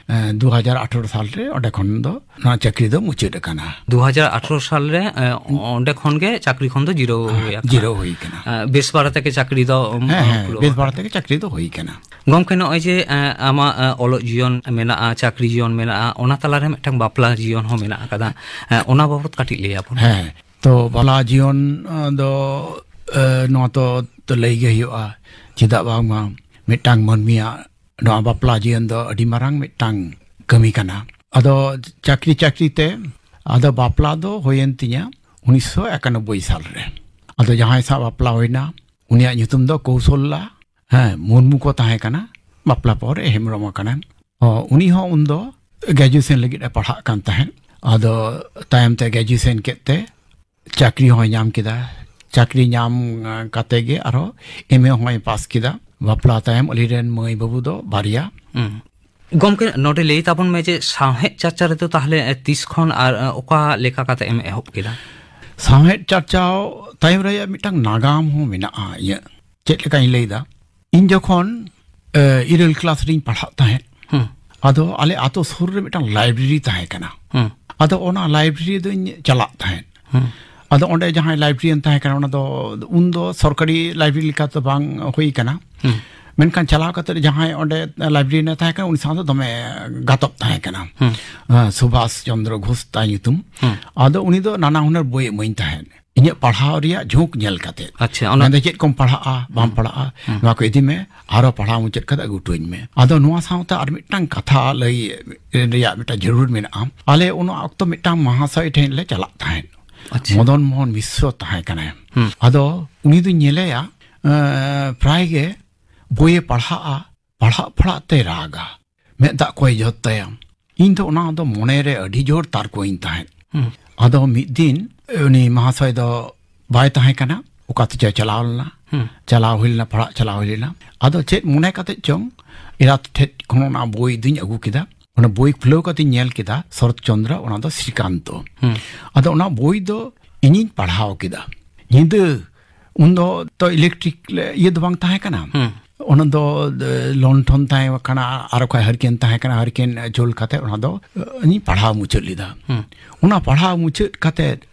ᱮ, ᱫᱩ ᱦᱟᱡᱟᱨ ᱟᱴᱷᱟᱨᱚ ᱥᱟᱞ ᱨᱮ ᱚᱸᱰᱮ ᱠᱷᱚᱱ ᱫᱚ ᱱᱚᱣᱟ ᱪᱟᱹᱠᱨᱤ ᱫᱚ ᱢᱩᱪᱟᱹᱫ ᱟᱠᱟᱱᱟ᱾ ᱫᱩ ᱦᱟᱡᱟᱨ ᱟᱴᱷᱟᱨᱚ ᱥᱟᱞ ᱨᱮ, ᱮ, ᱚᱸᱰᱮ ᱠᱷᱚᱱ ᱜᱮ ᱪᱟᱹᱠᱨᱤ ᱠᱷᱚᱱ ᱫᱚ ᱡᱤᱨᱟᱹᱣ ᱦᱩᱭ ᱟᱠᱟᱱᱟ᱾ ᱡᱤᱨᱟᱹᱣ ᱦᱩᱭ ᱟᱠᱟᱱᱟ᱾ ᱮ, ᱵᱮᱥ ᱵᱟᱲᱟ ᱛᱮᱜᱮ ᱪᱟᱹᱠᱨᱤ ᱫᱚ, ᱩᱢ, ᱦᱮᱸ, ᱦᱮᱸ, ᱯᱩᱨᱟᱹᱣ ᱵᱮᱥ ᱟᱠᱟᱱᱟ᱾ ᱵᱟᱲᱟ ᱛᱮᱜᱮ ᱪᱟᱹᱠᱨᱤ ᱫᱚ ᱦᱩᱭ ᱟᱠᱟᱱᱟ᱾ ᱜᱚᱢᱠᱮ, ᱱᱚᱜᱼᱚᱭ ᱡᱮ, ᱮ, ᱟᱢᱟᱜ, ᱮ, ᱚᱞᱚᱜ ᱡᱤᱭᱚᱱ ᱢᱮᱱᱟᱜᱼᱟ, ᱪᱟᱹᱠᱨᱤ ᱡᱤᱭᱚᱱ ᱢᱮᱱᱟᱜᱼᱟ, ᱚᱱᱟ ᱛᱟᱞᱟᱨᱮ ᱢᱤᱫᱴᱟᱝ ᱵᱟᱯᱞᱟ ᱡᱤᱭᱚᱱ ᱦᱚᱸ ᱢᱮᱱᱟᱜ ᱟᱠᱟᱫᱟ, ᱮ, ᱚᱱᱟ ᱵᱟᱵᱚᱛ ᱠᱟᱹᱴᱤᱡ ᱞᱟᱹᱭ ᱟᱵᱚᱱ᱾ ᱦᱮᱸ, ᱛᱚ ᱵᱟᱯᱞᱟ ᱡᱤᱭᱚᱱ, ᱮ, ᱫᱚ, ᱮ, ᱱᱚᱣᱟ ᱛᱚ, ᱛᱚ ᱞᱟᱹᱭ ᱜᱮ ᱦᱩᱭᱩᱜᱼᱟ, ᱪᱮᱫᱟᱜ ᱵᱟᱝᱢᱟ ᱢᱤᱫᱴᱟᱝ ᱢᱟᱹᱱᱢᱤᱭᱟᱜ ᱱᱚᱣᱟ ᱵᱟᱯᱞᱟ ᱡᱤᱭᱚᱱ ᱫᱚ ᱟᱹᱰᱤ ᱢᱟᱨᱟᱝ ᱢᱤᱫᱴᱟᱝ ᱠᱟᱹᱢᱤ ᱠᱟᱱᱟ᱾ ᱟᱫᱚ ᱪᱟᱹᱠᱨᱤ ᱪᱟᱹᱠᱨᱤ ᱛᱮ ᱟᱫᱚ ᱵᱟᱯᱞᱟ ᱫᱚ ᱦᱩᱭᱮᱱ ᱛᱤᱧᱟ ᱩᱱᱤᱥᱥᱚ ᱮᱠᱟᱱᱚᱵᱵᱳᱭ ᱥᱟᱞ ᱨᱮ᱾ ᱟᱫᱚ ᱡᱟᱦᱟᱸᱭ ᱥᱟᱶ ᱵᱟᱯᱞᱟ ᱦᱩᱭᱱᱟ, ᱩᱱᱤᱭᱟᱜ ᱧᱩᱛᱩᱢ ᱫᱚ ᱠᱳᱣᱥᱚᱞᱞᱟ, ᱦᱮᱸ, ᱢᱩᱨᱢᱩ ᱠᱚ ᱛᱟᱦᱮᱸ ᱠᱟᱱᱟ᱾ ᱵᱟᱯᱞᱟ ᱯᱚᱨ ᱦᱮᱢᱵᱨᱚᱢ ᱟᱠᱟᱱᱟ᱾ ᱚ, ᱩᱱᱤ ᱦᱚᱸ ᱩᱱᱫᱚ ᱜᱨᱮᱡᱩᱭᱮᱥᱚᱱ ᱞᱟᱹᱜᱤᱫ ᱮ ᱯᱟᱲᱦᱟᱜ ᱠᱟᱱ ᱛᱟᱦᱮᱸᱫ᱾ ᱟᱫᱚ ᱛᱟᱭᱚᱢ ᱛᱮ ᱜᱨᱮᱡᱩᱭᱮᱥᱚᱱ ᱠᱮᱫ ᱛᱮ ᱪᱟᱹᱠᱨᱤ ᱦᱚᱸᱭ ᱧᱟᱢ ᱠᱮᱫᱟ᱾ ᱪᱟᱹᱠᱨᱤ ᱧᱟᱢ, ᱟ, ᱠᱟᱛᱮ ᱜᱮ ᱟᱨᱦᱚᱸ ᱮᱢ ᱮ ᱦᱚᱸᱭ ᱯᱟᱥ ᱠᱮᱫᱟ᱾ ᱵᱟᱯᱞᱟ ᱛᱟᱭᱚᱢ ᱟᱹᱞᱤᱧ ᱨᱮᱱ ᱢᱟᱹᱭ ᱵᱟᱹᱵᱩ ᱫᱚ ᱵᱟᱨᱭᱟ᱾ ᱦᱩᱸ᱾ ᱜᱚᱢᱠᱮ, ᱱᱚᱰᱮ ᱞᱟᱹᱭ ᱛᱟᱵᱚᱱ ᱢᱮ ᱡᱮ ᱥᱟᱶᱦᱮᱫ ᱪᱟᱨᱪᱟ ᱨᱮᱫᱚ ᱛᱟᱦᱞᱮ, ᱮ, ᱛᱤᱥ ᱠᱷᱚᱱ ᱟᱨ, ᱮ, ᱚᱠᱟ ᱞᱮᱠᱟ ᱠᱟᱛᱮ ᱮᱢ ᱮᱦᱚᱵ ᱠᱮᱫᱟ? ᱥᱟᱶᱦᱮᱫ ᱪᱟᱨᱪᱟᱣ ᱛᱟᱭᱚᱢ ᱨᱮᱭᱟᱜ ᱢᱤᱫᱴᱟᱝ ᱱᱟᱜᱟᱢ ᱦᱚᱸ ᱢᱮᱱᱟᱜᱼᱟ ᱤᱧᱟᱹᱜ᱾ ᱪᱮᱫ ᱞᱮᱠᱟᱧ ᱞᱟᱹᱭᱫᱟ? ᱤᱧ ᱡᱚᱠᱷᱚᱱ, ᱮ, ᱤᱨᱟᱹᱞ ᱠᱞᱟᱥ ᱨᱤᱧ ᱯᱟᱲᱦᱟᱜ ᱛᱟᱦᱮᱸᱫ, ᱦᱩᱸ᱾ ᱟᱫᱚ ᱟᱞᱮ ᱟᱛᱳ ᱥᱩᱨ ᱨᱮ ᱢᱤᱫᱴᱟᱝ ᱞᱟᱭᱵᱨᱮᱨᱤ ᱛᱟᱦᱮᱸ ᱠᱟᱱᱟ᱾ ᱦᱩᱸ᱾ ᱟᱫᱚ ᱚᱱᱟ ᱞᱟᱭᱵᱨᱮᱨᱤ ᱫᱚᱧ ᱪᱟᱞᱟᱜ ᱛᱟᱦᱮᱸᱫ᱾ ᱦᱩᱸ᱾ ᱟᱫᱚ ᱚᱸᱰᱮ ᱡᱟᱦᱟᱸᱭ ᱞᱟᱭᱵᱨᱮᱨᱤᱭᱟᱱ ᱛᱟᱦᱮᱸ ᱠᱟᱱᱟ, ᱚᱱᱟ ᱫᱚ ᱩᱱᱫᱚ ᱥᱚᱨᱠᱟᱨᱤ ᱞᱟᱭᱵᱨᱮᱨᱤ ᱞᱮᱠᱟ ᱫᱚ ᱵᱟᱝ ᱦᱩᱭ ᱠᱟᱱᱟ᱾ ᱦᱩᱸ᱾ ᱢᱮᱱᱠᱷᱟᱱ ᱪᱟᱞᱟᱣ ᱠᱟᱛᱮ ᱡᱟᱦᱟᱸᱭ ᱚᱸᱰᱮ ᱞᱟᱭᱵᱨᱮᱨᱤᱭᱟᱱ ᱮ ᱛᱟᱦᱮᱸ ᱠᱟᱱᱟ, ᱩᱱᱤ ᱥᱟᱶ ᱫᱚ ᱫᱚᱢᱮ ᱜᱟᱛᱚᱜ ᱛᱟᱦᱮᱸ ᱠᱟᱱᱟ᱾ ᱦᱩᱸ᱾ ᱦᱮᱸ, ᱥᱩᱵᱷᱟᱥ ᱪᱚᱱᱫᱨᱚ ᱜᱷᱳᱥ ᱛᱟᱭ ᱧᱩᱛᱩᱢ᱾ ᱦᱩᱸ᱾ ᱟᱫᱚ ᱩᱱᱤ ᱫᱚ ᱱᱟᱱᱟ ᱦᱩᱱᱟᱹᱨ ᱵᱳᱭ ᱮ ᱤᱢᱟᱹᱧ ᱛᱟᱦᱮᱸᱫ᱾ ᱤᱧᱟᱹᱜ ᱯᱟᱲᱦᱟᱣ ᱨᱮᱭᱟᱜ ᱡᱷᱩᱸᱠ ᱧᱮᱞ ᱠᱟᱛᱮ᱾ ᱟᱪᱪᱷᱟ, ᱚᱱᱟ ᱢᱮᱱᱫᱟ, "ᱪᱮᱫ ᱠᱚᱢ ᱯᱟᱲᱦᱟᱜᱼᱟ, ᱵᱟᱢ ᱦᱩᱸ᱾ ᱯᱟᱲᱦᱟᱜᱼᱟ, ᱦᱩᱸ᱾ ᱱᱚᱣᱟ ᱠᱚ ᱤᱫᱤ ᱢᱮ, ᱟᱨᱚ ᱯᱟᱲᱦᱟᱣ ᱢᱩᱪᱟᱹᱫ ᱠᱟᱛᱮ ᱟᱹᱜᱩ ᱦᱚᱴᱚ ᱟᱹᱧ ᱢᱮ᱾" ᱟᱫᱚ ᱱᱚᱣᱟ ᱥᱟᱶᱛᱮ ᱟᱨ ᱢᱤᱫᱴᱟᱝ ᱠᱟᱛᱷᱟ ᱞᱟᱹᱭ ᱨᱮᱭᱟᱜ ᱢᱤᱫᱴᱟᱝ ᱡᱟᱹᱨᱩᱲ ᱢᱮᱱᱟᱜᱼᱟ᱾ ᱟᱞᱮ ᱚᱱᱟ ᱚᱠᱛᱚ ᱢᱤᱫᱴᱟᱝ ᱢᱟᱦᱟᱥᱚᱭ ᱴᱷᱮᱱ ᱞᱮ ᱪᱟᱞᱟᱜ ᱛᱟᱦᱮᱸᱫ᱾ ᱟᱪᱪᱷᱟ᱾ ᱢᱚᱫᱚᱱ ᱢᱳᱦᱚᱱ ᱢᱤᱥᱨᱚ ᱛᱟᱦᱮᱸ ᱠᱟᱱᱟᱭ᱾ ᱦᱩᱸ᱾ ᱟᱫᱚ ᱩᱱᱤ ᱫᱩᱧ ᱧᱮᱞᱮᱭᱟ, ᱮᱸ, ᱯᱨᱟᱭ ᱜᱮ ᱵᱳᱭᱮ ᱯᱟᱲᱦᱟᱜᱼᱟ, ᱯᱟᱲᱦᱟᱜ ᱯᱟᱲᱦᱟᱜ ᱛᱮ ᱨᱟᱜᱟ, ᱢᱮᱫ ᱫᱟᱜ ᱠᱚᱭ ᱡᱚᱫ ᱛᱟᱭᱟ᱾ ᱤᱧ ᱫᱚ ᱚᱱᱟ ᱫᱚ ᱢᱚᱱᱮ ᱨᱮ ᱟᱹᱰᱤ ᱡᱳᱨ ᱛᱟᱨᱠᱚᱧ ᱛᱟᱦᱮᱸᱫ᱾ ᱟᱫᱚ ᱢᱤᱫ ᱫᱤᱱ ᱩᱱᱤ ᱢᱟᱦᱟᱥᱚᱭ ᱫᱚ ᱵᱟᱭ ᱛᱟᱦᱮᱸ ᱠᱟᱱᱟ, ᱚᱠᱟ ᱛᱮᱪᱚᱭ ᱪᱟᱞᱟᱣ ᱞᱮᱱᱟ᱾ ᱪᱟᱞᱟᱣ ᱦᱩᱭ ᱞᱮᱱᱟ, ᱯᱟᱲᱦᱟᱜ ᱪᱟᱞᱟᱣ ᱦᱩᱭ ᱞᱮᱱᱟ᱾ ᱟᱫᱚ ᱪᱮᱫ ᱢᱚᱱᱮ ᱠᱟᱛᱮ ᱪᱚᱝ ᱮᱨᱟ ᱴᱷᱮᱡ ᱠᱷᱚᱱ ᱚᱱᱟ ᱵᱳᱭ ᱫᱩᱧ ᱟᱹᱜᱩ ᱠᱮᱫᱟ᱾ ᱚᱱᱟ ᱵᱳᱭ ᱠᱷᱩᱞᱟᱹᱣ ᱠᱟᱛᱮᱧ ᱧᱮᱞ ᱠᱮᱫᱟ, ᱥᱚᱨᱚᱛ ᱪᱚᱱᱫᱨᱚ, ᱚᱱᱟ ᱫᱚ ᱥᱨᱤᱠᱟᱱᱛᱚ᱾ ᱟᱫᱚ ᱚᱱᱟ ᱵᱳᱭ ᱫᱚ ᱤᱧᱤᱧ ᱯᱟᱲᱦᱟᱣ ᱠᱮᱫᱟ ᱧᱤᱫᱟᱹ᱾ ᱩᱱᱫᱚ ᱛᱚ ᱤᱞᱮᱠᱴᱨᱤᱠ ᱤᱭᱟᱹ ᱫᱚ ᱵᱟᱝ ᱛᱟᱦᱮᱸ ᱠᱟᱱᱟ᱾ ᱚᱱᱟ ᱫᱚ, ᱮ, ᱞᱚᱱᱴᱷᱚᱱ ᱛᱟᱦᱮᱸ ᱠᱟᱱᱟ, ᱟᱨ ᱚᱠᱟ ᱦᱟᱨᱠᱮᱱ ᱛᱟᱦᱮᱸ ᱠᱟᱱᱟ, ᱦᱟᱨᱠᱮᱱ ᱡᱳᱞ ᱠᱟᱛᱮ ᱚᱱᱟ ᱫᱚ, ᱮ, ᱤᱧ ᱯᱟᱲᱦᱟᱣ ᱢᱩᱪᱟᱹᱫ ᱞᱮᱫᱟ᱾ ᱚᱱᱟ ᱯᱟᱲᱦᱟᱣ ᱢᱩᱪᱟᱹᱫ ᱠᱟᱛᱮ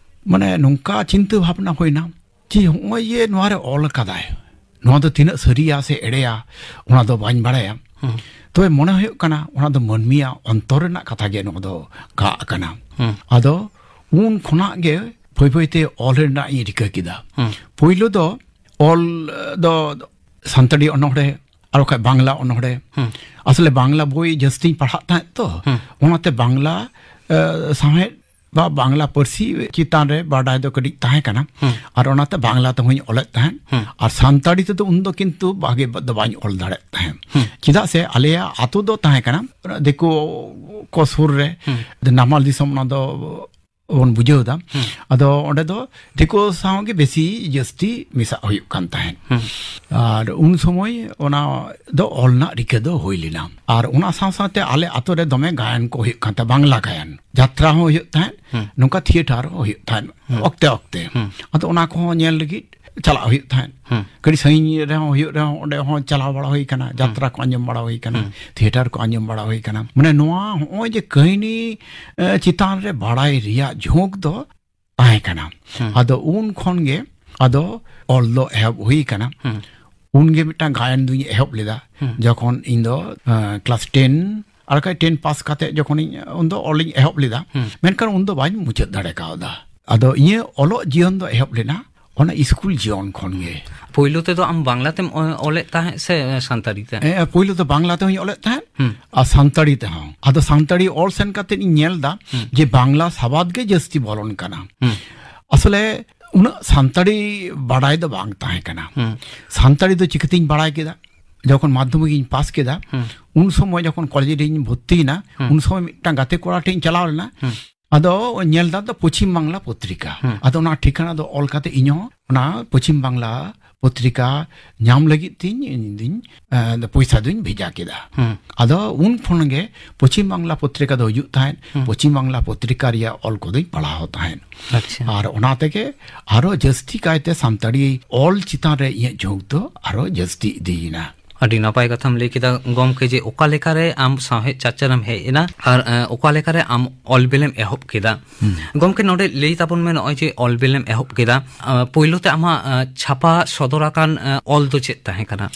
ᱢᱟᱱᱮ ᱱᱚᱝᱠᱟ ᱪᱤᱱᱛᱟᱹ ᱵᱷᱟᱵᱽᱱᱟ ᱦᱩᱭᱱᱟ ᱡᱮ ᱦᱚᱸᱜᱼᱚᱭ ᱡᱮ ᱱᱚᱣᱟ ᱨᱮ ᱚᱞ ᱠᱟᱫᱟᱭ, ᱱᱚᱣᱟ ᱫᱚ ᱛᱤᱱᱟᱹᱜ ᱥᱟᱹᱨᱤᱭᱟ ᱥᱮ ᱮᱲᱮᱭᱟ, ᱚᱱᱟ ᱫᱚ ᱵᱟᱹᱧ ᱵᱟᱲᱟᱭᱟ᱾ ᱛᱚᱵᱮ ᱢᱚᱱᱮ ᱦᱩᱭᱩᱜ ᱠᱟᱱᱟ ᱚᱱᱟ ᱫᱚ ᱢᱟᱹᱱᱢᱤᱭᱟᱜ ᱚᱱᱛᱚᱨ ᱨᱮᱱᱟᱜ ᱠᱟᱛᱷᱟ ᱜᱮ ᱱᱚᱣᱟ ᱫᱚ ᱜᱟᱜ ᱠᱟᱱᱟ᱾ ᱟᱫᱚ ᱩᱱ ᱠᱷᱚᱱᱟᱜ ᱜᱮ ᱵᱟᱹᱭ ᱵᱟᱹᱭ ᱛᱮ ᱚᱞ ᱨᱮᱱᱟᱜ ᱤᱧ ᱨᱤᱠᱟᱹ ᱠᱮᱫᱟ᱾ ᱯᱳᱭᱞᱳ ᱫᱚ ᱚᱞ, ᱮ, ᱫᱚ ᱥᱟᱱᱛᱟᱲᱤ ᱚᱱᱚᱬᱦᱮ, ᱟᱨ ᱵᱟᱠᱷᱟᱡ ᱵᱟᱝᱞᱟ ᱚᱱᱚᱬᱦᱮ᱾ ᱟᱥᱚᱞᱮ ᱵᱟᱝᱞᱟ ᱵᱳᱭ ᱡᱟᱹᱥᱛᱤᱧ ᱯᱟᱲᱦᱟᱜ ᱛᱟᱦᱮᱸᱫ ᱛᱚ, ᱚᱱᱟᱛᱮ ᱵᱟᱝᱞᱟ, ᱮ, ᱥᱟᱶᱦᱮᱫ ᱵᱟ ᱵᱟᱝᱞᱟ ᱯᱟᱹᱨᱥᱤ ᱪᱮᱛᱟᱱ ᱨᱮ ᱵᱟᱰᱟᱭ ᱫᱚ ᱠᱟᱹᱴᱤᱡ ᱛᱟᱦᱮᱸ ᱠᱟᱱᱟ᱾ ᱟᱨ ᱚᱱᱟᱛᱮ ᱵᱟᱝᱞᱟ ᱛᱮᱦᱚᱸᱧ ᱚᱞᱮᱫ ᱛᱟᱦᱮᱸᱫ᱾ ᱟᱨ ᱥᱟᱱᱛᱟᱲᱤ ᱛᱮᱫᱚ ᱩᱱᱫᱚ ᱠᱤᱱᱛᱩ ᱵᱷᱟᱜᱮ ᱫᱚ ᱵᱟᱹᱧ ᱚᱞ ᱫᱟᱲᱮᱭᱟᱜ ᱛᱟᱦᱮᱸᱫ᱾ ᱪᱮᱫᱟᱜ ᱥᱮ ᱟᱞᱮᱭᱟᱜ ᱟᱛᱳ ᱫᱚ ᱛᱟᱦᱮᱸ ᱠᱟᱱᱟ ᱫᱤᱠᱩ ᱠᱚ ᱥᱩᱨ ᱨᱮ, ᱱᱟᱢᱟᱞ ᱫᱤᱥᱚᱢ, ᱚᱱᱟ ᱫᱚ ᱵᱚᱱ ᱵᱩᱡᱷᱟᱹᱣ ᱮᱫᱟ᱾ ᱟᱫᱚ ᱚᱸᱰᱮ ᱫᱚ ᱫᱤᱠᱩ ᱥᱟᱶ ᱜᱮ ᱵᱮᱥᱤ ᱡᱟᱹᱥᱛᱤ ᱢᱮᱥᱟᱜ ᱦᱩᱭᱩᱜ ᱠᱟᱱ ᱛᱟᱦᱮᱸᱫ᱾ ᱟᱨ ᱩᱱ ᱥᱚᱢᱚᱭ ᱚᱱᱟ ᱫᱚ ᱚᱞ ᱨᱮᱱᱟᱜ ᱨᱤᱠᱟᱹ ᱫᱚ ᱦᱩᱭ ᱞᱮᱱᱟ᱾ ᱟᱨ ᱚᱱᱟ ᱥᱟᱶ ᱥᱟᱶᱛᱮ ᱟᱞᱮ ᱟᱛᱳ ᱨᱮ ᱫᱚᱢᱮ ᱜᱟᱭᱟᱱ ᱠᱚ ᱦᱩᱭᱩᱜ ᱠᱟᱱ ᱛᱟᱦᱮᱸᱫ, ᱵᱟᱝᱞᱟ ᱜᱟᱭᱟᱱ᱾ ᱡᱟᱛᱨᱟ ᱦᱚᱸ ᱦᱩᱭᱩᱜ ᱛᱟᱦᱮᱸᱫ, ᱱᱚᱝᱠᱟ ᱛᱷᱤᱭᱮᱴᱟᱨ ᱦᱚᱸ ᱦᱩᱭᱩᱜ ᱛᱟᱦᱮᱸᱫ ᱚᱠᱛᱮ ᱚᱠᱛᱮ᱾ ᱟᱫᱚ ᱚᱱᱟ ᱠᱚᱦᱚᱸ ᱧᱮᱞ ᱞᱟᱹᱜᱤᱫ ᱪᱟᱞᱟᱜ ᱦᱩᱭᱩᱜ ᱛᱟᱦᱮᱸᱫ᱾ ᱠᱟᱹᱴᱤᱡ ᱥᱟᱺᱜᱤᱧ ᱨᱮᱦᱚᱸ ᱦᱩᱭᱩᱜ ᱨᱮᱦᱚᱸ ᱚᱸᱰᱮ ᱦᱚᱸ ᱪᱟᱞᱟᱣ ᱵᱟᱲᱟ ᱦᱩᱭ ᱠᱟᱱᱟ, ᱡᱟᱛᱨᱟ ᱠᱚ ᱟᱸᱡᱚᱢ ᱵᱟᱲᱟ ᱦᱩᱭ ᱠᱟᱱᱟ, ᱛᱷᱤᱭᱮᱴᱟᱨ ᱠᱚ ᱟᱸᱡᱚᱢ ᱵᱟᱲᱟ ᱦᱩᱭ ᱠᱟᱱᱟ᱾ ᱢᱟᱱᱮ ᱱᱚᱣᱟ ᱦᱚᱸᱜᱼᱚᱭ ᱡᱮ ᱠᱟᱹᱦᱱᱤ, ᱮ, ᱪᱮᱛᱟᱱ ᱨᱮ ᱵᱟᱲᱟᱭ ᱨᱮᱭᱟᱜ ᱡᱷᱩᱸᱠ ᱫᱚ ᱛᱟᱦᱮᱸ ᱠᱟᱱᱟ᱾ ᱟᱫᱚ ᱩᱱ ᱠᱷᱚᱱ ᱜᱮ ᱟᱫᱚ ᱚᱞ ᱫᱚ ᱮᱦᱚᱵ ᱦᱩᱭ ᱠᱟᱱᱟ᱾ ᱩᱱ ᱜᱮ ᱢᱤᱫᱴᱟᱝ ᱜᱟᱭᱟᱱ ᱫᱩᱧ ᱮᱦᱚᱵ ᱞᱮᱫᱟ᱾ ᱡᱚᱠᱷᱚᱱ ᱤᱧ ᱫᱚ, ᱮ, ᱠᱞᱟᱥ ᱴᱮᱱ ᱟᱨ ᱵᱟᱠᱷᱟᱡ ᱴᱮᱱ ᱯᱟᱥ ᱠᱟᱛᱮ ᱡᱚᱠᱷᱚᱱᱤᱧ, ᱩᱱ ᱫᱚ ᱚᱞᱤᱧ ᱮᱦᱚᱵ ᱞᱮᱫᱟ᱾ ᱢᱮᱱᱠᱷᱟᱱ ᱩᱱ ᱫᱚ ᱵᱟᱹᱧ ᱢᱩᱪᱟᱹᱫ ᱫᱟᱲᱮ ᱠᱟᱣᱫᱟ᱾ ᱟᱫᱚ ᱤᱧᱟᱹᱜ ᱚᱞᱚᱜ ᱡᱤᱭᱚᱱ ᱫᱚ ᱮᱦᱚᱵ ᱞᱮᱱᱟ ᱚᱱᱟ ᱥᱠᱩᱞ ᱡᱤᱭᱚᱱ ᱠᱷᱚᱱ ᱜᱮ᱾ ᱯᱳᱭᱞᱳ ᱛᱮᱫᱚ ᱟᱢ ᱵᱟᱝᱞᱟ ᱛᱮᱢ ᱚ-, ᱚᱞᱮᱫ ᱛᱟᱦᱮᱸᱫ ᱥᱮ ᱥᱟᱱᱛᱟᱲᱤ ᱛᱮ? ᱮ, ᱯᱳᱭᱞᱳ ᱫᱚ ᱵᱟᱝᱞᱟ ᱛᱮᱦᱚᱸᱧ ᱚᱞᱮᱫ ᱛᱟᱦᱮᱸᱫ, ᱟᱨ ᱥᱟᱱᱛᱟᱲᱤ ᱛᱮᱦᱚᱸ᱾ ᱟᱫᱚ ᱥᱟᱱᱛᱟᱲᱤ ᱚᱞ ᱥᱮᱱ ᱠᱟᱛᱮ ᱤᱧ ᱧᱮᱞ ᱮᱫᱟ ᱡᱮ ᱵᱟᱝᱞᱟ ᱥᱟᱵᱟᱫ ᱜᱮ ᱡᱟᱹᱥᱛᱤ ᱵᱚᱞᱚᱱ ᱠᱟᱱᱟ᱾ ᱟᱥᱚᱞᱮ ᱩᱱᱟᱹᱜ ᱥᱟᱱᱛᱟᱲᱤ ᱵᱟᱲᱟᱭ ᱫᱚ ᱵᱟᱝ ᱛᱟᱦᱮᱸ ᱠᱟᱱᱟ᱾ ᱦᱩᱸ᱾ ᱥᱟᱱᱛᱟᱲᱤ ᱫᱚ ᱪᱤᱠᱟᱹᱛᱤᱧ ᱵᱟᱲᱟᱭ ᱠᱮᱫᱟ? ᱡᱚᱠᱷᱚᱱ ᱢᱟᱫᱽᱫᱷᱚᱢᱤᱠ ᱤᱧ ᱯᱟᱥ ᱠᱮᱫᱟ, ᱦᱩᱸ᱾ ᱩᱱ ᱥᱚᱢᱚᱭ ᱡᱚᱠᱷᱚᱱ ᱠᱚᱞᱮᱡᱽ ᱨᱤᱧ ᱵᱷᱚᱨᱛᱤᱭᱮᱱᱟ, ᱦᱩᱸ᱾ ᱩᱱ ᱥᱚᱢᱚᱭ ᱢᱤᱫᱴᱟᱝ ᱜᱟᱛᱮ ᱠᱚᱲᱟ ᱴᱷᱮᱱ ᱤᱧ ᱪᱟᱞᱟᱣ ᱞᱮᱱᱟ᱾ ᱦᱩᱸ᱾ ᱟᱫᱚ ᱧᱮᱞ ᱫᱟ ᱫᱚ ᱯᱚᱪᱷᱤᱢ ᱵᱟᱝᱞᱟ ᱯᱚᱛᱨᱤᱠᱟ᱾ ᱦᱩᱸ᱾ ᱟᱫᱚ ᱚᱱᱟ ᱴᱷᱤᱠᱟᱱᱟ ᱫᱚ ᱚᱞ ᱠᱟᱛᱮ ᱤᱧ ᱦᱚᱸ ᱚᱱᱟ ᱯᱚᱪᱷᱤᱢ ᱵᱟᱝᱞᱟ ᱯᱚᱛᱨᱤᱠᱟ ᱧᱟᱢ ᱞᱟᱹᱜᱤᱫ ᱛᱤᱧ, ᱤᱧ ᱫᱩᱧ, ᱮ, ᱯᱚᱭᱥᱟ ᱫᱩᱧ ᱵᱷᱮᱡᱟ ᱠᱮᱫᱟ᱾ ᱦᱩᱸ᱾ ᱟᱫᱚ ᱩᱱ ᱠᱷᱚᱱ ᱜᱮ ᱯᱚᱪᱷᱤᱢ ᱵᱟᱝᱞᱟ ᱯᱚᱛᱨᱤᱠᱟ ᱫᱚ ᱦᱤᱡᱩᱜ ᱛᱟᱦᱮᱸᱫ, ᱦᱩᱸ᱾ ᱯᱚᱪᱷᱤᱢ ᱵᱟᱝᱞᱟ ᱯᱚᱛᱨᱤᱠᱟ ᱨᱮᱭᱟᱜ ᱚᱞ ᱠᱚᱫᱚᱧ ᱯᱟᱲᱦᱟᱣ ᱛᱟᱦᱮᱸᱫ᱾ ᱟᱪᱪᱷᱟ᱾ ᱟᱨ ᱚᱱᱟ ᱛᱮᱜᱮ ᱟᱨᱚ ᱡᱟᱹᱥᱛᱤ ᱠᱟᱭᱛᱮ ᱥᱟᱱᱛᱟᱲᱤ ᱚᱞ ᱪᱮᱛᱟᱱ ᱨᱮ ᱤᱧᱟᱹᱜ ᱡᱷᱩᱸᱠ ᱫᱚ ᱟᱨᱚ ᱡᱟᱹᱥᱛᱤ ᱤᱫᱤᱭᱮᱱᱟ᱾ ᱟᱹᱰᱤ ᱱᱟᱯᱟᱭ ᱠᱟᱛᱷᱟᱢ ᱞᱟᱹᱭ ᱠᱮᱫᱟ ᱜᱚᱢᱠᱮ, ᱡᱮ ᱚᱠᱟ ᱞᱮᱠᱟᱨᱮ ᱟᱢ ᱥᱟᱶᱦᱮᱫ ᱪᱟᱨᱪᱟᱨᱮᱢ ᱦᱮᱡ ᱮᱱᱟ ᱟᱨ, ᱮ, ᱚᱠᱟ ᱞᱮᱠᱟᱨᱮ ᱟᱢ ᱚᱞ ᱵᱮᱞᱮᱢ ᱮᱦᱚᱵ ᱠᱮᱫᱟ᱾ ᱦᱩᱸ᱾ ᱜᱚᱢᱠᱮ, ᱱᱚᱰᱮ ᱞᱟᱹᱭ ᱛᱟᱵᱚᱱ ᱢᱮ, ᱱᱚᱜᱼᱚᱭ ᱡᱮ ᱚᱞ ᱵᱮᱞᱮᱢ ᱮᱦᱚᱵ ᱠᱮᱫᱟ, ᱟ, ᱯᱳᱭᱞᱳ ᱛᱮ ᱟᱢᱟᱜ, ᱟ, ᱪᱷᱟᱯᱟ ᱥᱚᱫᱚᱨ ᱟᱠᱟᱱ, ᱟ, ᱚᱞ ᱫᱚ ᱪᱮᱫ ᱛᱟᱦᱮᱸ ᱠᱟᱱᱟ?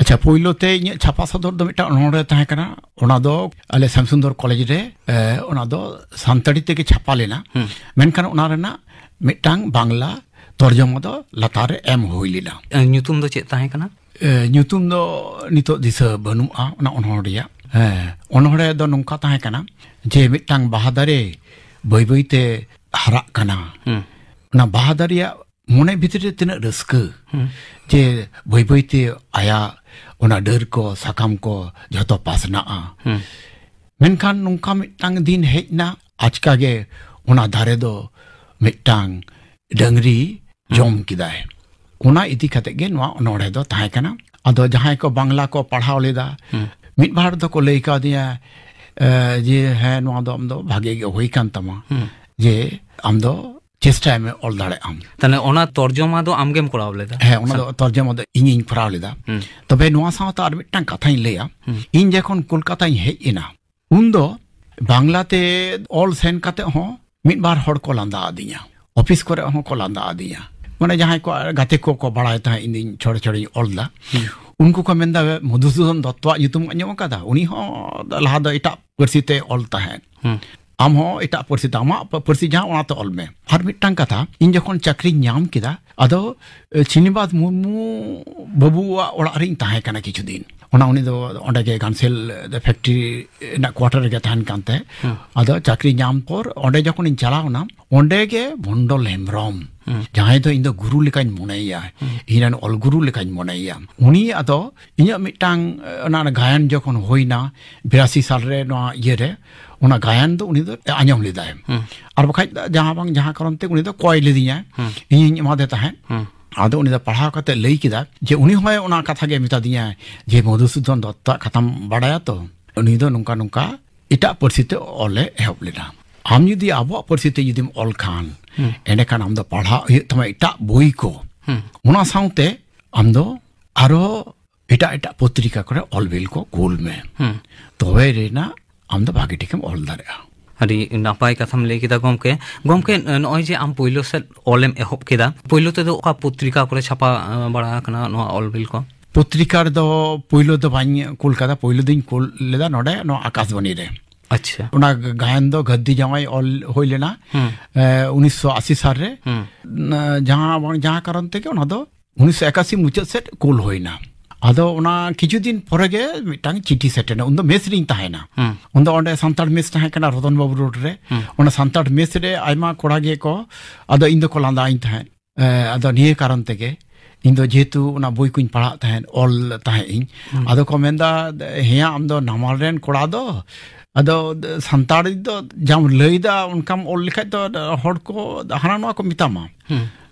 ᱟᱪᱪᱷᱟ, ᱯᱳᱭᱞᱳ ᱛᱮ ᱤᱧᱟᱹᱜ ᱪᱷᱟᱯᱟ ᱥᱚᱫᱚᱨ ᱫᱚ ᱢᱤᱫᱴᱟᱝ ᱚᱱᱚᱬᱦᱮ ᱛᱟᱦᱮᱸ ᱠᱟᱱᱟ᱾ ᱚᱱᱟ ᱫᱚ ᱟᱞᱮ ᱥᱟᱢᱥᱩᱱᱫᱚᱨ ᱠᱚᱞᱮᱡᱽ ᱨᱮ, ᱮ, ᱚᱱᱟ ᱫᱚ ᱥᱟᱱᱛᱟᱲᱤ ᱛᱮᱜᱮ ᱪᱷᱟᱯᱟ ᱞᱮᱱᱟ᱾ ᱦᱩᱸ᱾ ᱢᱮᱱᱠᱷᱟᱱ ᱚᱱᱟ ᱨᱮᱱᱟᱜ ᱢᱤᱫᱴᱟᱝ ᱵᱟᱝᱞᱟ ᱛᱚᱨᱡᱚᱢᱟ ᱫᱚ ᱞᱟᱛᱟᱨ ᱨᱮ ᱮᱢ ᱦᱩᱭ ᱞᱮᱱᱟ᱾ ᱮ, ᱧᱩᱛᱩᱢ ᱫᱚ ᱪᱮᱫ ᱛᱟᱦᱮᱸ ᱠᱟᱱᱟ? ᱮ, ᱧᱩᱛᱩᱢ ᱫᱚ ᱱᱤᱛᱚᱜ ᱫᱤᱥᱟᱹ ᱵᱟᱹᱱᱩᱜᱼᱟ ᱚᱱᱟ ᱚᱱᱚᱬᱦᱮ ᱨᱮᱭᱟᱜ᱾ ᱦᱮᱸ, ᱚᱱᱚᱬᱦᱮ ᱫᱚ ᱱᱚᱝᱠᱟ ᱛᱟᱦᱮᱸ ᱠᱟᱱᱟ ᱡᱮ ᱢᱤᱫᱴᱟᱝ ᱵᱟᱦᱟ ᱫᱟᱨᱮ ᱵᱟᱹᱭ ᱵᱟᱹᱭ ᱛᱮ ᱦᱟᱨᱟᱜ ᱠᱟᱱᱟ᱾ ᱦᱩᱸ᱾ ᱚᱱᱟ ᱵᱟᱦᱟ ᱫᱟᱨᱮᱭᱟᱜ ᱢᱚᱱᱮ ᱵᱷᱤᱛᱨᱤ ᱨᱮ ᱛᱤᱱᱟᱹᱜ ᱨᱟᱹᱥᱠᱟᱹ, ᱦᱩᱸ᱾ ᱡᱮ ᱵᱟᱹᱭ ᱵᱟᱹᱭ ᱛᱮ ᱟᱭᱟᱜ ᱚᱱᱟ ᱰᱟᱹᱨ ᱠᱚ, ᱥᱟᱠᱟᱢ ᱠᱚ ᱡᱷᱚᱛᱚ ᱯᱟᱥᱱᱟᱜᱼᱟ᱾ ᱦᱩᱸ᱾ ᱢᱮᱱᱠᱷᱟᱱ ᱱᱚᱝᱠᱟ ᱢᱤᱫᱴᱟᱝ ᱫᱤᱱ ᱦᱮᱡ ᱮᱱᱟ, ᱟᱪᱠᱟ ᱜᱮ ᱚᱱᱟ ᱫᱟᱨᱮ ᱫᱚ ᱢᱤᱫᱴᱟᱝ ᱰᱟᱹᱝᱨᱤ ᱦᱩᱸ᱾ ᱡᱚᱢ ᱠᱮᱫᱟᱭ᱾ ᱚᱱᱟ ᱤᱫᱤ ᱠᱟᱛᱮ ᱜᱮ ᱱᱚᱣᱟ ᱚᱱᱚᱬᱦᱮ ᱫᱚ ᱛᱟᱦᱮᱸ ᱠᱟᱱᱟ᱾ ᱟᱫᱚ ᱡᱟᱦᱟᱸᱭ ᱠᱚ ᱵᱟᱝᱞᱟ ᱠᱚ ᱯᱟᱲᱦᱟᱣ ᱞᱮᱫᱟ, ᱦᱩᱸ᱾ ᱢᱤᱫ ᱵᱟᱨ ᱫᱚᱠᱚ ᱞᱟᱹᱭ ᱠᱟᱣᱫᱤᱧᱟ, ᱮ, ᱡᱮ, "ᱦᱮᱸ, ᱱᱚᱣᱟ ᱫᱚ ᱟᱢ ᱫᱚ ᱵᱷᱟᱜᱮ ᱜᱮ ᱦᱩᱭ ᱠᱟᱱ ᱛᱟᱢᱟ, ᱦᱩᱸ᱾ ᱡᱮ ᱟᱢ ᱫᱚ ᱪᱮᱥᱴᱟᱭ ᱢᱮ, ᱚᱞ ᱫᱟᱲᱮᱭᱟᱜ ᱟᱢ᱾" ᱛᱟᱦᱞᱮ ᱚᱱᱟ ᱛᱚᱨᱡᱚᱢᱟ ᱫᱚ ᱟᱢᱜᱮᱢ ᱠᱚᱨᱟᱣ ᱞᱮᱫᱟ? ᱦᱮᱸ, ᱚᱱᱟ ᱫᱚ ᱛᱚᱨᱡᱚᱢᱟ ᱫᱚ ᱤᱧᱤᱧ ᱠᱚᱨᱟᱣ ᱞᱮᱫᱟ᱾ ᱦᱩᱸ᱾ ᱛᱚᱵᱮ ᱱᱚᱣᱟ ᱥᱟᱶᱛᱮ ᱟᱨ ᱢᱤᱫᱴᱟᱝ ᱠᱟᱛᱷᱟᱧ ᱞᱟᱹᱭᱟ᱾ ᱦᱩᱸ᱾ ᱤᱧ ᱡᱚᱠᱷᱚᱱ ᱠᱳᱞᱠᱟᱛᱟᱧ ᱦᱮᱡ ᱮᱱᱟ, ᱩᱱᱫᱚ ᱵᱟᱝᱞᱟ ᱛᱮ ᱚᱞ ᱥᱮᱱ ᱠᱟᱛᱮ ᱦᱚᱸ ᱢᱤᱫ ᱵᱟᱨ ᱦᱚᱲ ᱠᱚ ᱞᱟᱸᱫᱟ ᱟᱹᱫᱤᱧᱟ, ᱚᱯᱷᱤᱥ ᱠᱚᱨᱮ ᱦᱚᱸ ᱠᱚ ᱞᱟᱸᱫᱟ ᱟᱹᱫᱤᱧᱟ᱾ ᱢᱟᱱᱮ ᱡᱟᱦᱟᱸᱭ ᱠᱚ ᱜᱟᱛᱮ ᱠᱚ ᱠᱚ ᱵᱟᱲᱟᱭ ᱛᱟᱦᱮᱸᱫ ᱤᱧ ᱫᱩᱧ ᱪᱷᱚᱲᱮ ᱪᱷᱚᱲᱮᱧ ᱚᱞ ᱫᱟ, ᱦᱩᱸ᱾ ᱩᱱᱠᱩ ᱠᱚ ᱢᱮᱱᱫᱟ, "ᱢᱚᱫᱷᱩᱥᱩᱫᱚᱱ ᱫᱚᱛᱛᱚᱣᱟᱜ ᱧᱩᱛᱩᱢ ᱟᱸᱡᱚᱢ ᱟᱠᱟᱫᱟ? ᱩᱱᱤ ᱦᱚᱸ ᱞᱟᱦᱟ ᱫᱚ ᱮᱴᱟᱜ ᱯᱟᱹᱨᱥᱤ ᱛᱮ ᱚᱞ ᱛᱟᱦᱮᱸᱫ᱾ ᱦᱩᱸ᱾ ᱟᱢ ᱦᱚᱸ ᱮᱴᱟᱜ ᱯᱟᱹᱨᱥᱤ ᱛᱮ, ᱟᱢᱟᱜ ᱯᱟᱹᱨᱥᱤ ᱡᱟᱦᱟᱸ, ᱚᱱᱟᱛᱮ ᱚᱞ ᱢᱮ᱾" ᱟᱨ ᱢᱤᱫᱴᱟᱝ ᱠᱟᱛᱷᱟ, ᱤᱧ ᱡᱚᱠᱷᱚᱱ ᱪᱟᱹᱠᱨᱤᱧ ᱧᱟᱢ ᱠᱮᱫᱟ, ᱟᱫᱚ, ᱮ, ᱥᱨᱤᱱᱤᱵᱟᱥ ᱢᱩᱨᱢᱩ ᱵᱟᱹᱵᱩᱣᱟᱜ ᱚᱲᱟᱜ ᱨᱤᱧ ᱛᱟᱦᱮᱸ ᱠᱟᱱᱟ ᱠᱤᱪᱷᱩ ᱫᱤᱱ᱾ ᱚᱱᱟ ᱩᱱᱤ ᱫᱚ ᱚᱸᱰᱮ ᱜᱮ ᱜᱟᱱᱥᱮᱞ ᱯᱷᱮᱠᱴᱨᱤ ᱨᱮᱱᱟᱜ ᱠᱣᱟᱴᱟᱨ ᱨᱮᱜᱮ ᱛᱟᱦᱮᱱ ᱠᱟᱱ ᱛᱟᱦᱮᱸᱫ᱾ ᱟᱫᱚ ᱪᱟᱹᱠᱨᱤ ᱧᱟᱢ ᱯᱚᱨ ᱚᱸᱰᱮ ᱡᱚᱠᱷᱚᱱᱤᱧ ᱪᱟᱞᱟᱣ ᱮᱱᱟ, ᱚᱸᱰᱮ ᱜᱮ ᱢᱚᱱᱰᱚᱞ ᱦᱮᱢᱵᱨᱚᱢ, ᱡᱟᱦᱟᱸᱭ ᱫᱚ ᱤᱧ ᱫᱚ ᱜᱩᱨᱩ ᱞᱮᱠᱟᱧ ᱢᱚᱱᱮᱭᱮᱭᱟ, ᱤᱧ ᱨᱮᱱ ᱚᱞ ᱜᱩᱨᱩ ᱞᱮᱠᱟᱧ ᱢᱚᱱᱮᱭᱮᱭᱟ, ᱩᱱᱤ ᱟᱫᱚ ᱤᱧᱟᱹᱜ ᱢᱤᱫᱴᱟᱝ, ᱚᱱᱟ ᱜᱟᱭᱟᱱ ᱡᱚᱠᱷᱚᱱ ᱦᱩᱭᱱᱟ ᱵᱤᱨᱟᱥᱤ ᱥᱟᱞ ᱨᱮ, ᱱᱚᱣᱟ ᱤᱭᱟᱹ ᱨᱮ, ᱚᱱᱟ ᱜᱟᱭᱟᱱ ᱫᱚ ᱩᱱᱤ ᱫᱚ ᱟᱸᱡᱚᱢ ᱞᱮᱫᱟᱭ᱾ ᱟᱨ ᱵᱟᱠᱷᱟᱡ ᱡᱟᱦᱟᱸ ᱵᱟᱝ ᱡᱟᱦᱟᱸ ᱠᱟᱨᱚᱱ ᱛᱮ ᱩᱱᱤ ᱫᱚ ᱠᱚᱭ ᱞᱮᱫᱤᱧᱟᱭ, ᱤᱧᱤᱧ ᱮᱢᱟᱫᱮ ᱛᱟᱦᱮᱸᱫ᱾ ᱟᱫᱚ ᱩᱱᱤ ᱫᱚ ᱯᱟᱲᱦᱟᱣ ᱠᱟᱛᱮ ᱞᱟᱹᱭ ᱠᱮᱫᱟ ᱡᱮ ᱩᱱᱤ ᱦᱚᱸᱭ ᱚᱱᱟ ᱠᱟᱛᱷᱟ ᱜᱮ ᱢᱮᱛᱟ ᱫᱤᱧᱟ ᱡᱮ, "ᱢᱚᱫᱷᱩᱥᱩᱫᱚᱱ ᱫᱚᱛᱛᱚᱣᱟᱜ ᱠᱟᱛᱷᱟᱢ ᱵᱟᱲᱟᱭᱟ ᱛᱚ? ᱩᱱᱤ ᱫᱚ ᱱᱚᱝᱠᱟ ᱱᱚᱝᱠᱟ ᱮᱴᱟᱜ ᱯᱟᱹᱨᱥᱤ ᱛᱮ ᱚᱞᱮ ᱮᱦᱚᱵ ᱞᱮᱫᱟ᱾ ᱟᱢ ᱡᱩᱫᱤ ᱟᱵᱚᱣᱟᱜ ᱯᱟᱹᱨᱥᱤ ᱛᱮ ᱡᱩᱫᱤᱢ ᱚᱞ ᱠᱷᱟᱱ, ᱮᱸᱰᱮᱠᱷᱟᱱ ᱟᱢ ᱫᱚ ᱯᱟᱲᱦᱟᱜ ᱦᱩᱭᱩᱜ ᱛᱟᱢᱟ ᱮᱴᱟᱜ ᱵᱳᱭ ᱠᱚ᱾ ᱚᱱᱟ ᱥᱟᱶᱛᱮ ᱟᱢ ᱫᱚ ᱟᱨᱚ ᱮᱴᱟᱜ ᱮᱴᱟᱜ ᱯᱚᱛᱨᱤᱠᱟ ᱠᱚᱨᱮ ᱚᱞ ᱵᱤᱞ ᱠᱚ ᱠᱩᱞ ᱢᱮ᱾ ᱛᱚᱵᱮ ᱨᱮᱱᱟᱜ ᱟᱢ ᱫᱚ ᱵᱷᱟᱜᱮ ᱴᱷᱤᱠᱮᱢ ᱚᱞ ᱫᱟᱲᱮᱭᱟᱜᱼᱟ᱾" ᱟᱹᱰᱤ ᱱᱟᱯᱟᱭ ᱠᱟᱛᱷᱟᱢ ᱞᱟᱹᱭ ᱠᱮᱫᱟ ᱜᱚᱢᱠᱮ᱾ ᱜᱚᱢᱠᱮ, ᱱᱚᱜᱼᱚᱭ ᱡᱮ ᱟᱢ ᱯᱳᱭᱞᱳ ᱥᱮᱫ ᱚᱞᱮᱢ ᱮᱦᱚᱵ ᱠᱮᱫᱟ, ᱯᱳᱭᱞᱳ ᱛᱮᱫᱚ ᱚᱠᱟ ᱯᱚᱛᱨᱤᱠᱟ ᱠᱚᱨᱮ ᱪᱷᱟᱯᱟ, ᱟᱸ, ᱵᱟᱲᱟ ᱟᱠᱟᱱᱟ ᱱᱚᱣᱟ ᱚᱞ ᱵᱤᱞ ᱠᱚ? ᱯᱚᱛᱨᱤᱠᱟ ᱨᱮᱫᱚ ᱯᱳᱭᱞᱳ ᱫᱚ ᱵᱟᱹᱧ ᱠᱩᱞ ᱠᱟᱫᱟ, ᱯᱳᱭᱞᱳ ᱫᱚᱧ ᱠᱩᱞ ᱞᱮᱫᱟ ᱱᱚᱰᱮ ᱱᱚᱣᱟ ᱟᱠᱟᱥᱵᱟᱱᱤ ᱨᱮ᱾ ᱟᱪᱪᱷᱟ᱾ ᱚᱱᱟ ᱜᱟᱭᱟᱱ ᱫᱚ ᱜᱟᱹᱫᱽᱫᱤ ᱡᱟᱶᱟᱭ ᱚᱞ ᱦᱩᱭ ᱞᱮᱱᱟ, ᱮ, ᱩᱱᱤᱥᱥᱚ ᱟᱥᱤ ᱥᱟᱞ ᱨᱮ᱾ ᱱᱟ-, ᱡᱟᱦᱟᱸ ᱵᱟᱝ ᱡᱟᱦᱟᱸ ᱠᱟᱨᱚᱱ ᱛᱮᱜᱮ ᱚᱱᱟ ᱫᱚ ᱩᱱᱤᱥᱥᱚ ᱮᱠᱟᱥᱤ ᱢᱩᱪᱟᱹᱫ ᱥᱮᱫ ᱠᱩᱞ ᱦᱩᱭᱱᱟ᱾ ᱟᱫᱚ ᱚᱱᱟ ᱠᱤᱪᱷᱩ ᱫᱤᱱ ᱯᱚᱨᱮ ᱜᱮ ᱢᱤᱫᱴᱟᱝ ᱪᱤᱴᱷᱤ ᱥᱮᱴᱮᱨᱱᱟ᱾ ᱩᱱᱫᱚ ᱢᱮᱥ ᱨᱤᱧ ᱛᱟᱦᱮᱸᱱᱟ᱾ ᱩᱱᱫᱚ ᱚᱸᱰᱮ ᱥᱟᱱᱛᱟᱲ ᱢᱮᱥ ᱛᱟᱦᱮᱸ ᱠᱟᱱᱟ ᱨᱚᱛᱚᱱ ᱵᱟᱵᱩ ᱨᱳᱰ ᱨᱮ᱾ ᱚᱱᱟ ᱥᱟᱱᱛᱟᱲ ᱢᱮᱥ ᱨᱮ ᱟᱭᱢᱟ ᱠᱚᱲᱟ ᱜᱮᱠᱚ, ᱟᱫᱚ ᱤᱧ ᱫᱚᱠᱚ ᱞᱟᱸᱫᱟᱧ ᱛᱟᱦᱮᱸᱫ᱾ ᱮ, ᱟᱫᱚ ᱱᱤᱭᱟᱹ ᱠᱟᱨᱚᱱ ᱛᱮᱜᱮ ᱤᱧ ᱫᱚ ᱡᱮᱦᱮᱛᱩ ᱚᱱᱟ ᱵᱳᱭ ᱠᱚᱧ ᱯᱟᱲᱦᱟᱜ ᱛᱟᱦᱮᱸᱫ, ᱚᱞ ᱛᱟᱦᱮᱸᱫ ᱤᱧ, ᱟᱫᱚ ᱠᱚ ᱢᱮᱱᱫᱟ, "ᱦᱮᱸᱭᱟ, ᱟᱢ ᱫᱚ ᱱᱟᱢᱟᱞ ᱨᱮᱱ ᱠᱚᱲᱟ ᱫᱚ, ᱟᱫᱚ ᱥᱟᱱᱛᱟᱲᱤ ᱫᱚ ᱡᱟᱢ ᱞᱟᱹᱭᱫᱟ ᱚᱱᱠᱟᱢ ᱚᱞ ᱞᱮᱠᱷᱟᱡ ᱫᱚ ᱦᱚᱲ ᱠᱚ ᱦᱟᱱᱟ ᱱᱚᱣᱟ ᱠᱚ ᱢᱮᱛᱟᱢᱟ᱾"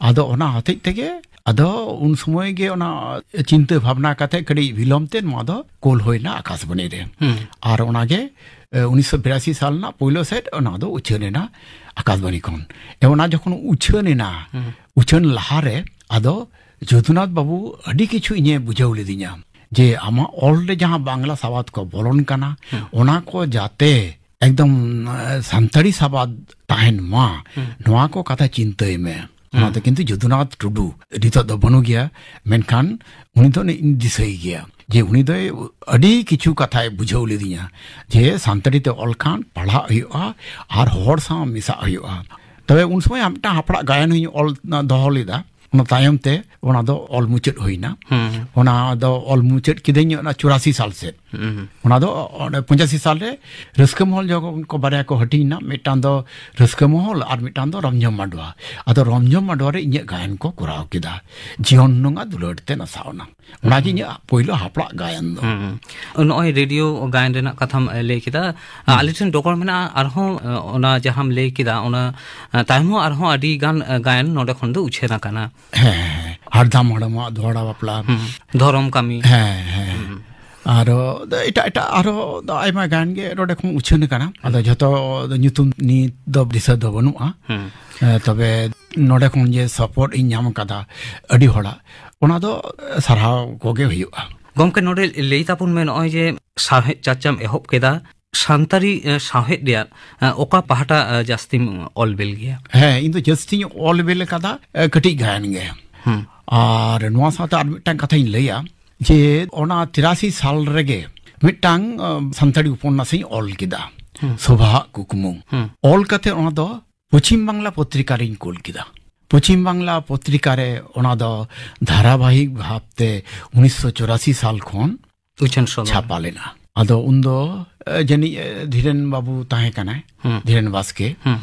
ᱟᱫᱚ ᱚᱱᱟ ᱦᱚᱛᱮᱡ ᱛᱮᱜᱮ ᱟᱫᱚ ᱩᱱ ᱥᱚᱢᱚᱭ ᱜᱮ ᱚᱱᱟ ᱪᱤᱱᱛᱟᱹ ᱵᱷᱟᱵᱽᱱᱟ ᱠᱟᱛᱮ ᱠᱟᱹᱴᱤᱡ ᱵᱤᱞᱚᱢ ᱛᱮ ᱱᱚᱣᱟ ᱫᱚ ᱠᱳᱞ ᱦᱩᱭᱱᱟ ᱟᱠᱟᱥᱵᱟᱱᱤ ᱨᱮ᱾ ᱟᱨ ᱚᱱᱟᱜᱮ, ᱮ, ᱩᱱᱤᱥᱥᱚ ᱵᱤᱨᱟᱥᱤ ᱥᱟᱞ ᱨᱮᱱᱟᱜ ᱯᱳᱭᱞᱳ ᱥᱮᱫ ᱚᱱᱟ ᱫᱚ ᱩᱪᱷᱟᱹᱱ ᱮᱱᱟ ᱟᱠᱟᱥᱵᱟᱱᱤ ᱠᱷᱚᱱ᱾ ᱮ, ᱚᱱᱟ ᱡᱚᱠᱷᱚᱱ ᱩᱪᱷᱟᱹᱱ ᱮᱱᱟ, ᱩᱪᱷᱟᱹᱱ ᱞᱟᱦᱟᱨᱮ ᱟᱫᱚ ᱡᱚᱫᱩᱱᱟᱛᱷ ᱵᱟᱵᱩ ᱟᱹᱰᱤ ᱠᱤᱪᱷᱩ ᱤᱧᱮ ᱵᱩᱡᱷᱟᱹᱣ ᱞᱤᱫᱤᱧᱟ ᱡᱮ ᱟᱢᱟᱜ ᱚᱞ ᱨᱮ ᱡᱟᱦᱟᱸ ᱵᱟᱝᱞᱟ ᱥᱟᱵᱟᱫ ᱠᱚ ᱵᱚᱞᱚᱱ ᱠᱟᱱᱟ, ᱚᱱᱟ ᱠᱚ ᱡᱟᱛᱮ ᱮᱠᱫᱚᱢ, ᱮ, ᱥᱟᱱᱛᱟᱲᱤ ᱥᱟᱵᱟᱫ ᱛᱟᱦᱮᱱ ᱢᱟ, ᱱᱚᱣᱟ ᱠᱚ ᱠᱟᱛᱷᱟ ᱪᱤᱱᱛᱟᱹᱭ ᱢᱮ᱾ ᱚᱱᱟ ᱫᱚ ᱠᱤᱱᱛᱩ ᱡᱚᱫᱩᱱᱟᱛᱷ ᱴᱩᱰᱩ ᱱᱤᱛᱚᱜ ᱫᱚ ᱵᱟᱹᱱᱩᱜ ᱜᱮᱭᱟ, ᱢᱮᱱᱠᱷᱟᱱ ᱩᱱᱤ ᱫᱚ ᱤᱧ ᱫᱤᱥᱟᱹᱭ ᱜᱮᱭᱟ ᱡᱮ ᱩᱱᱤ ᱫᱚᱭ ᱟᱹᱰᱤ ᱠᱤᱪᱷᱩ ᱠᱟᱛᱷᱟᱭ ᱵᱩᱡᱷᱟᱹᱣ ᱞᱤᱫᱤᱧᱟ ᱡᱮ ᱥᱟᱱᱛᱟᱲᱤ ᱛᱮ ᱚᱞ ᱠᱷᱟᱱ ᱯᱟᱲᱦᱟᱜ ᱦᱩᱭᱩᱜᱼᱟ ᱟᱨ ᱦᱚᱲ ᱥᱟᱶ ᱢᱮᱥᱟᱜ ᱦᱩᱭᱩᱜᱼᱟ᱾ ᱛᱚᱵᱮ ᱩᱱ ᱥᱚᱢᱚᱭ ᱟᱨ ᱢᱤᱫᱴᱟᱝ ᱦᱟᱯᱲᱟᱜ ᱜᱟᱭᱟᱱ ᱦᱚᱸᱧ ᱚᱞ ᱫᱚᱦᱚ ᱞᱮᱫᱟ᱾ ᱚᱱᱟ ᱛᱟᱭᱚᱢ ᱛᱮ ᱚᱱᱟ ᱫᱚ ᱚᱞ ᱢᱩᱪᱟᱹᱫ ᱦᱩᱭᱱᱟ᱾ ᱦᱩᱸ᱾ ᱚᱱᱟ ᱫᱚ ᱚᱞ ᱢᱩᱪᱟᱹᱫ ᱠᱤᱫᱟᱹᱧ ᱚᱱᱟ ᱪᱩᱨᱟᱥᱤ ᱥᱟᱞ ᱥᱮᱫ᱾ ᱦᱩᱸ᱾ ᱚᱱᱟ ᱫᱚ ᱚᱸᱰᱮ ᱯᱚᱸᱪᱟᱥᱤ ᱥᱟᱞ ᱨᱮ ᱨᱟᱹᱥᱠᱟᱹ ᱢᱚᱦᱚᱞ ᱡᱚᱠᱷᱚᱱ ᱠᱚ ᱵᱟᱨᱭᱟ ᱠᱚ ᱦᱟᱹᱴᱤᱧ ᱮᱱᱟ, ᱢᱤᱫᱴᱟᱝ ᱫᱚ ᱨᱟᱹᱥᱠᱟᱹ ᱢᱚᱦᱚᱞ ᱟᱨ ᱢᱤᱫᱴᱟᱝ ᱫᱚ ᱨᱚᱢᱡᱷᱚᱢ ᱢᱟᱰᱣᱟ᱾ ᱟᱫᱚ ᱨᱚᱢᱡᱷᱚᱢ ᱢᱟᱰᱣᱟ ᱨᱮ ᱤᱧᱟᱹᱜ ᱜᱟᱭᱟᱱ ᱠᱚ ᱠᱚᱨᱟᱣ ᱠᱮᱫᱟ, ᱡᱤᱭᱚᱱ ᱱᱚᱝᱟ ᱫᱩᱞᱟᱹᱲ ᱛᱮ ᱱᱟᱥᱟᱣ ᱮᱱᱟ᱾ ᱚᱱᱟᱜᱮ ᱤᱧᱟᱹᱜ ᱯᱳᱭᱞᱳ ᱦᱟᱯᱲᱟᱜ ᱜᱟᱭᱟᱱ ᱫᱚ᱾ ᱦᱩᱸ᱾ ᱱᱚᱜᱼᱚᱭ ᱨᱮᱰᱤᱭᱳ ᱜᱟᱭᱟᱱ ᱨᱮᱱᱟᱜ ᱠᱟᱛᱷᱟᱢ, ᱮ, ᱞᱟᱹᱭ ᱠᱮᱫᱟ᱾ ᱦᱩᱸ᱾ ᱟᱞᱮ ᱴᱷᱮᱱ ᱰᱚᱜᱚᱨ ᱢᱮᱱᱟᱜᱼᱟ ᱟᱨᱦᱚᱸ, ᱮ, ᱚᱱᱟ ᱡᱟᱦᱟᱸᱢ ᱞᱟᱹᱭ ᱠᱮᱫᱟ, ᱚᱱᱟ, ᱮ, ᱛᱟᱭᱚᱢ ᱦᱚᱸ ᱟᱨᱦᱚᱸ ᱟᱹᱰᱤ ᱜᱟᱱ, ᱮ, ᱜᱟᱭᱟᱱ ᱱᱚᱰᱮ ᱠᱷᱚᱱ ᱫᱚ ᱩᱪᱷᱟᱹᱱ ᱟᱠᱟᱱᱟ᱾ ᱦᱮᱸ, ᱦᱮᱸ, ᱦᱮᱸ᱾ ᱦᱟᱲᱫᱟᱢ ᱦᱟᱲᱟᱢᱟᱜ ᱫᱷᱚᱲᱟ ᱵᱟᱯᱞᱟ᱾ ᱦᱩᱸ᱾ ᱫᱷᱚᱨᱚᱢ ᱠᱟᱹᱢᱤ᱾ ᱦᱮᱸ, ᱦᱮᱸ᱾ ᱦᱩᱸ᱾ ᱟᱨᱚ ᱫᱚ ᱮᱴᱟᱜ, ᱮᱴᱟᱜ ᱟᱨᱚ ᱫᱚ ᱟᱭᱢᱟ ᱜᱟᱭᱟᱱ ᱜᱮ ᱱᱚᱰᱮ ᱠᱷᱚᱱ ᱩᱪᱷᱟᱹᱱ ᱟᱠᱟᱱᱟ᱾ ᱟᱫᱚ ᱡᱷᱚᱛᱚ ᱫᱚ ᱧᱩᱛᱩᱢ ᱱᱤᱛ ᱫᱚ ᱫᱤᱥᱟᱹ ᱫᱚ ᱵᱟᱹᱱᱩᱜᱼᱟ᱾ ᱦᱩᱸ᱾ ᱮ, ᱛᱚᱵᱮ ᱱᱚᱰᱮ ᱠᱷᱚᱱ ᱡᱮ ᱥᱟᱯᱳᱨᱴ ᱤᱧ ᱧᱟᱢ ᱟᱠᱟᱫᱟ ᱟᱹᱰᱤ ᱦᱚᱲᱟᱜ, ᱚᱱᱟ ᱫᱚ ᱥᱟᱨᱦᱟᱣ ᱠᱚᱜᱮ ᱦᱩᱭᱩᱜᱼᱟ᱾ ᱜᱚᱢᱠᱮ, ᱱᱚᱰᱮ ᱞᱟᱹᱭ ᱛᱟᱵᱚᱱ ᱢᱮ, ᱱᱚᱜᱼᱚᱭ ᱡᱮ ᱥᱟᱶᱦᱮᱫ ᱪᱟᱨᱪᱟᱢ ᱮᱦᱚᱵ ᱠᱮᱫᱟ, ᱥᱟᱱᱛᱟᱲᱤ, ᱮ, ᱥᱟᱶᱦᱮᱫ ᱨᱮᱭᱟᱜ, ᱮ, ᱚᱠᱟ ᱯᱟᱦᱴᱟ, ᱮ, ᱡᱟᱹᱥᱛᱤᱢ ᱚᱞ ᱵᱮᱞ ᱜᱮᱭᱟ? ᱦᱮᱸ, ᱤᱧ ᱫᱚ ᱡᱟᱹᱥᱛᱤᱧ ᱚᱞ ᱵᱮᱞ ᱟᱠᱟᱫᱟ, ᱮ, ᱠᱟᱹᱴᱤᱡ ᱜᱟᱭᱟᱱ ᱜᱮ᱾ ᱦᱩᱸ᱾ ᱟᱨ ᱱᱚᱣᱟ ᱥᱟᱶᱛᱮ ᱟᱨ ᱢᱤᱫᱴᱟᱝ ᱠᱟᱛᱷᱟᱧ ᱞᱟᱹᱭᱟ, ᱡᱮ ᱚᱱᱟ ᱛᱤᱨᱟᱥᱤ ᱥᱟᱞ ᱨᱮᱜᱮ ᱢᱤᱫᱴᱟᱝ, ᱮ, ᱥᱟᱱᱛᱟᱲᱤ ᱩᱯᱚᱱᱱᱟᱥᱤᱧ ᱚᱞ ᱠᱮᱫᱟ, ᱦᱩᱸ᱾ ᱥᱚᱵᱷᱟᱣᱟᱜ ᱠᱩᱠᱢᱩ᱾ ᱦᱩᱸ᱾ ᱚᱞ ᱠᱟᱛᱮ ᱚᱱᱟ ᱫᱚ ᱯᱚᱪᱷᱤᱢ ᱵᱟᱝᱞᱟ ᱯᱚᱛᱨᱤᱠᱟ ᱨᱤᱧ ᱠᱩᱞ ᱠᱮᱫᱟ᱾ ᱯᱚᱪᱷᱤᱢ ᱵᱟᱝᱞᱟ ᱯᱚᱛᱨᱤᱠᱟ ᱨᱮ ᱚᱱᱟ ᱫᱚ ᱫᱷᱟᱨᱟᱵᱟᱦᱤᱠ ᱵᱷᱟᱵᱽᱛᱮ ᱩᱱᱤᱥᱥᱚ ᱪᱩᱨᱟᱥᱤ ᱥᱟᱞ ᱠᱷᱚᱱ ᱩᱪᱷᱟᱹᱱ ᱥᱚᱫᱚᱨ᱾ ᱪᱷᱟᱯᱟ ᱞᱮᱱᱟ᱾ ᱟᱫᱚ ᱩᱱᱫᱚ, ᱮ, ᱡᱟᱹᱱᱤᱡ, ᱮ, ᱫᱷᱤᱨᱮᱱ ᱵᱟᱹᱵᱩ ᱛᱟᱦᱮᱸ ᱠᱟᱱᱟᱭ, ᱦᱩᱸ᱾ ᱫᱷᱤᱨᱮᱱ ᱵᱟᱥᱠᱮ᱾ ᱦᱩᱸ᱾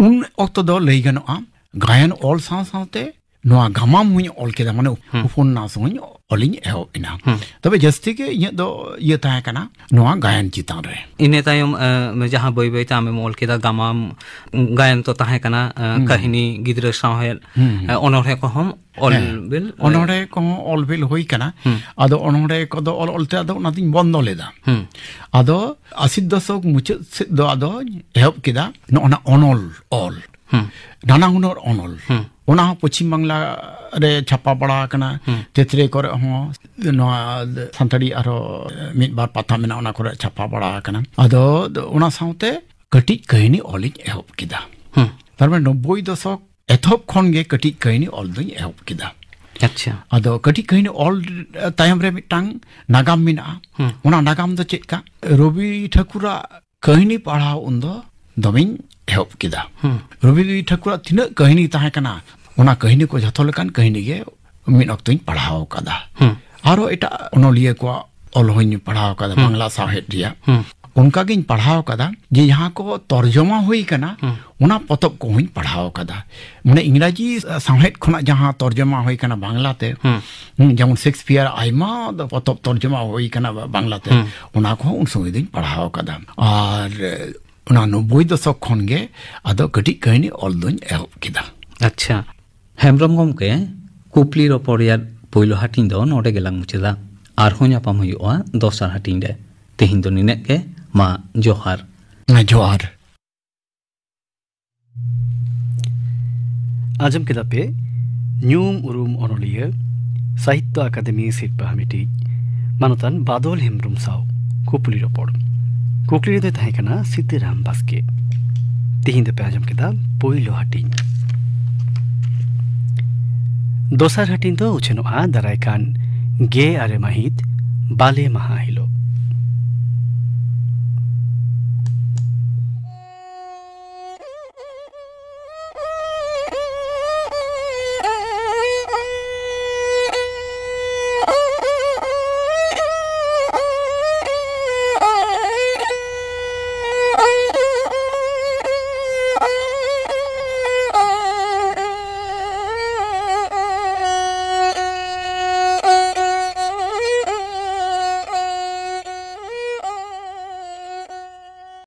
ᱩᱱ ᱚᱠᱛᱚ ᱫᱚ ᱞᱟᱹᱭ ᱜᱟᱱᱚᱜᱼᱟ, ᱜᱟᱭᱟᱱ ᱚᱞ ᱥᱟᱶ ᱥᱟᱶᱛᱮ ᱱᱚᱣᱟ ᱜᱟᱢᱟᱢ ᱦᱚᱸᱧ ᱚᱞ ᱠᱮᱫᱟ, ᱢᱟᱱᱮ ᱦᱩᱸ᱾ ᱩᱯᱚᱱᱱᱟᱥ ᱦᱚᱸᱧ ᱚᱞᱤᱧ ᱮᱦᱚᱵ ᱮᱱᱟ᱾ ᱦᱩᱸ᱾ ᱛᱚᱵᱮ ᱡᱟᱹᱥᱛᱤ ᱜᱮ ᱤᱧᱟᱹᱜ ᱫᱚ ᱤᱭᱟᱹ ᱛᱟᱦᱮᱸ ᱠᱟᱱᱟ ᱱᱚᱣᱟ ᱜᱟᱭᱟᱱ ᱪᱮᱛᱟᱱ ᱨᱮ᱾ ᱤᱱᱟᱹ ᱛᱟᱭᱚᱢ, ᱮ, ᱡᱟᱦᱟᱸ ᱵᱟᱹᱭ ᱵᱟᱹᱭ ᱛᱮ ᱟᱢᱮᱢ ᱚᱞ ᱠᱮᱫᱟ, ᱜᱟᱢᱟᱢ, ᱜᱟᱭᱟᱱ ᱛᱚ ᱛᱟᱦᱮᱸ ᱠᱟᱱᱟ, ᱮ, ᱦᱩᱸ᱾ ᱠᱟᱹᱦᱱᱤ, ᱜᱤᱫᱽᱨᱟᱹ ᱥᱟᱶᱦᱮᱫ, ᱦᱩᱸ, ᱦᱩᱸ᱾ ᱮ, ᱚᱱᱚᱬᱦᱮ ᱠᱚᱦᱚᱸ ᱚᱞ ᱦᱮᱸ᱾ ᱵᱤᱞ, ᱮ, ᱚᱱᱚᱬᱦᱮ ᱠᱚᱦᱚᱸ ᱚᱞ ᱵᱤᱞ ᱦᱩᱭ ᱠᱟᱱᱟ᱾ ᱦᱩᱸ᱾ ᱟᱫᱚ ᱚᱱᱚᱬᱦᱮ ᱠᱚᱫᱚ ᱚᱞ ᱚᱞ ᱛᱮ ᱟᱫᱚ ᱚᱱᱟ ᱫᱚᱧ ᱵᱚᱱᱫᱚ ᱞᱮᱫᱟ᱾ ᱦᱩᱸ᱾ ᱟᱫᱚ ᱟᱥᱤ ᱫᱚᱥᱚᱠ ᱢᱩᱪᱟᱹᱫ ᱥᱮᱫ ᱫᱚ ᱟᱫᱚᱧ ᱮᱦᱚᱵ ᱠᱮᱫᱟ ᱱᱚᱜᱼᱚ ᱱᱟ ᱚᱱᱚᱞ ᱚᱞ᱾ ᱦᱩᱸ᱾ ᱱᱟᱱᱟ ᱦᱩᱱᱟᱹᱨ ᱚᱱᱚᱞ᱾ ᱦᱩᱸ᱾ ᱚᱱᱟ ᱦᱚᱸ ᱯᱚᱪᱷᱤᱢ ᱵᱟᱝᱞᱟ ᱨᱮ ᱪᱷᱟᱯᱟ ᱵᱟᱲᱟ ᱟᱠᱟᱱᱟ᱾ ᱦᱩᱸ᱾ ᱛᱮᱛᱨᱮ ᱠᱚᱨᱮ ᱦᱚᱸ ᱱᱚᱣᱟ ᱥᱟᱱᱛᱟᱲᱤ ᱟᱨᱦᱚᱸ ᱢᱤᱫ ᱵᱟᱨ ᱯᱟᱛᱷᱟᱢ ᱢᱮᱱᱟᱜᱼᱟ, ᱚᱱᱟ ᱠᱚᱨᱮ ᱪᱷᱟᱯᱟ ᱵᱟᱲᱟ ᱟᱠᱟᱱᱟ᱾ ᱟᱫᱚ ᱚᱱᱟ ᱥᱟᱶᱛᱮ ᱠᱟᱹᱴᱤᱡ ᱠᱟᱹᱦᱱᱤ ᱚᱞᱤᱧ ᱮᱦᱚᱵ ᱠᱮᱫᱟ᱾ ᱦᱩᱸ᱾ ᱛᱟᱨ ᱢᱟᱱᱮ ᱱᱚᱵᱵᱳᱭ ᱫᱚᱥᱚᱠ ᱮᱛᱚᱦᱚᱵ ᱠᱷᱚᱱ ᱜᱮ ᱠᱟᱹᱴᱤᱡ ᱠᱟᱹᱦᱱᱤ ᱚᱞ ᱫᱚᱧ ᱮᱦᱚᱵ ᱠᱮᱫᱟ᱾ ᱟᱪᱪᱷᱟ᱾ ᱟᱫᱚ ᱠᱟᱹᱴᱤᱡ ᱠᱟᱹᱦᱱᱤ ᱚᱞ ᱛᱟᱭᱚᱢ ᱨᱮ ᱢᱤᱫᱴᱟᱝ ᱱᱟᱜᱟᱢ ᱢᱮᱱᱟᱜᱼᱟ᱾ ᱦᱩᱸ᱾ ᱚᱱᱟ ᱱᱟᱜᱟᱢ ᱫᱚ ᱪᱮᱫ ᱠᱟ? ᱨᱚᱵᱤ ᱴᱷᱟᱹᱠᱩᱨᱟᱜ ᱠᱟᱹᱦᱱᱤ ᱯᱟᱲᱦᱟᱣ ᱩᱱᱫᱚ ᱫᱚᱢᱮᱧ ᱮᱦᱚᱵ ᱠᱮᱫᱟ᱾ ᱦᱩᱸ᱾ ᱨᱚᱵᱤ ᱴᱷᱟᱹᱠᱩᱨᱟᱜ ᱛᱤᱱᱟᱹᱜ ᱠᱟᱹᱦᱱᱤ ᱛᱟᱦᱮᱸ ᱠᱟᱱᱟ, ᱚᱱᱟ ᱠᱟᱹᱦᱱᱤ ᱠᱚ, ᱡᱷᱚᱛᱚ ᱞᱮᱠᱟᱱ ᱠᱟᱹᱦᱱᱤ ᱜᱮ ᱢᱤᱫ ᱚᱠᱛᱚᱧ ᱯᱟᱲᱦᱟᱣ ᱟᱠᱟᱫᱟ᱾ ᱦᱩᱸ᱾ ᱟᱨᱦᱚᱸ ᱮᱴᱟᱜ ᱚᱱᱚᱞᱤᱭᱟᱹ ᱠᱚᱣᱟᱜ ᱚᱞ ᱦᱚᱸᱧ ᱯᱟᱲᱦᱟᱣ ᱟᱠᱟᱫᱟ, ᱦᱩᱸ᱾ ᱵᱟᱝᱞᱟ ᱥᱟᱶᱦᱮᱫ ᱨᱮᱭᱟᱜ᱾ ᱦᱩᱸ᱾ ᱚᱱᱠᱟ ᱜᱤᱧ ᱯᱟᱲᱦᱟᱣ ᱟᱠᱟᱫᱟ ᱡᱮ ᱡᱟᱦᱟᱸ ᱠᱚ ᱛᱚᱨᱡᱚᱢᱟ ᱦᱩᱭ ᱟᱠᱟᱱᱟ, ᱦᱩᱸ᱾ ᱚᱱᱟ ᱯᱚᱛᱚᱵ ᱠᱚᱦᱚᱸᱧ ᱯᱟᱲᱦᱟᱣ ᱟᱠᱟᱫᱟ᱾ ᱢᱟᱱᱮ ᱤᱝᱨᱟᱡᱤ ᱥᱟᱶᱦᱮᱫ ᱠᱷᱚᱱᱟᱜ ᱡᱟᱦᱟᱸ ᱛᱚᱨᱡᱚᱢᱟ ᱦᱩᱭ ᱟᱠᱟᱱᱟ ᱵᱟᱝᱞᱟᱛᱮ, ᱦᱩᱸ᱾ ᱦᱩᱸ, ᱡᱮᱢᱚᱱ ᱥᱮᱠᱥᱯᱤᱭᱟᱨ ᱟᱭᱢᱟ ᱫᱚ ᱯᱚᱛᱚᱵ ᱛᱚᱨᱡᱚᱢᱟ ᱦᱩᱭ ᱟᱠᱟᱱᱟ ᱵᱟ-, ᱵᱟᱝᱞᱟᱛᱮ, ᱦᱩᱸ᱾ ᱚᱱᱟ ᱠᱚᱦᱚᱸ ᱩᱱ ᱥᱚᱢᱚᱭ ᱫᱚᱧ ᱯᱟᱲᱦᱟᱣ ᱟᱠᱟᱫᱟ᱾ ᱟᱨ ᱚᱱᱟ ᱱᱚᱵᱵᱳᱭ ᱫᱚᱥᱚᱠ ᱠᱷᱚᱱ ᱜᱮ ᱟᱫᱚ ᱠᱟᱹᱴᱤᱡ ᱠᱟᱹᱦᱱᱤ ᱚᱞ ᱫᱚᱧ ᱮᱦᱚᱵ ᱠᱮᱫᱟ᱾ ᱟᱪᱪᱷᱟ᱾ ᱦᱮᱢᱵᱨᱚᱢ ᱜᱚᱢᱠᱮ, ᱠᱩᱠᱞᱤ ᱨᱚᱯᱚᱲ ᱨᱮᱭᱟᱜ ᱯᱳᱭᱞᱳ ᱦᱟᱹᱴᱤᱧ ᱫᱚ ᱱᱚᱰᱮ ᱜᱮᱞᱟᱝ ᱢᱩᱪᱟᱹᱫᱟ᱾ ᱟᱨᱦᱚᱸ ᱧᱟᱯᱟᱢ ᱦᱩᱭᱩᱜᱼᱟ ᱫᱚᱥᱟᱨ ᱦᱟᱹᱴᱤᱧ ᱨᱮ᱾ ᱛᱮᱦᱮᱧ ᱫᱚ ᱱᱤᱱᱟᱹᱜ ᱜᱮ᱾ ᱢᱟ, ᱡᱚᱦᱟᱨ᱾ ᱡᱚᱦᱟᱨ᱾ ᱟᱸᱡᱚᱢ ᱠᱮᱫᱟ ᱯᱮ ᱧᱩᱢ ᱩᱨᱩᱢ ᱚᱱᱚᱞᱤᱭᱟᱹ, ᱥᱟᱦᱤᱛᱛᱚ ᱟᱠᱟᱫᱮᱢᱤ ᱥᱤᱨᱯᱟᱹ ᱦᱟᱢᱮᱴᱤᱡ ᱢᱟᱱᱚᱛᱟᱱ ᱵᱟᱫᱚᱞ ᱦᱮᱢᱵᱨᱚᱢ ᱥᱟᱶ ᱠᱩᱯᱞᱤ ᱨᱚᱯᱚᱲ᱾ ᱠᱩᱠᱞᱤ ᱨᱮᱫᱚᱭ ᱛᱟᱦᱮᱸ ᱠᱟᱱᱟ ᱥᱤᱛᱟᱹᱨᱟᱢ ᱵᱟᱥᱠᱮ᱾ ᱛᱤᱦᱤᱧ ᱫᱚᱯᱮ ᱟᱸᱡᱚᱢ ᱠᱮᱫᱟ ᱯᱳᱭᱞᱳ ᱦᱟᱹᱴᱤᱧ᱾ ᱫᱚᱥᱟᱨ ᱦᱟᱹᱴᱤᱧ ᱫᱚ ᱩᱪᱷᱟᱹᱱᱚᱜᱼᱟ ᱫᱟᱨᱟᱭ ᱠᱟᱱ ᱜᱮᱞ ᱟᱨᱮ ᱢᱟᱹᱦᱤᱛ ᱵᱟᱞᱮ ᱢᱟᱦᱟ ᱦᱤᱞᱳᱜ᱾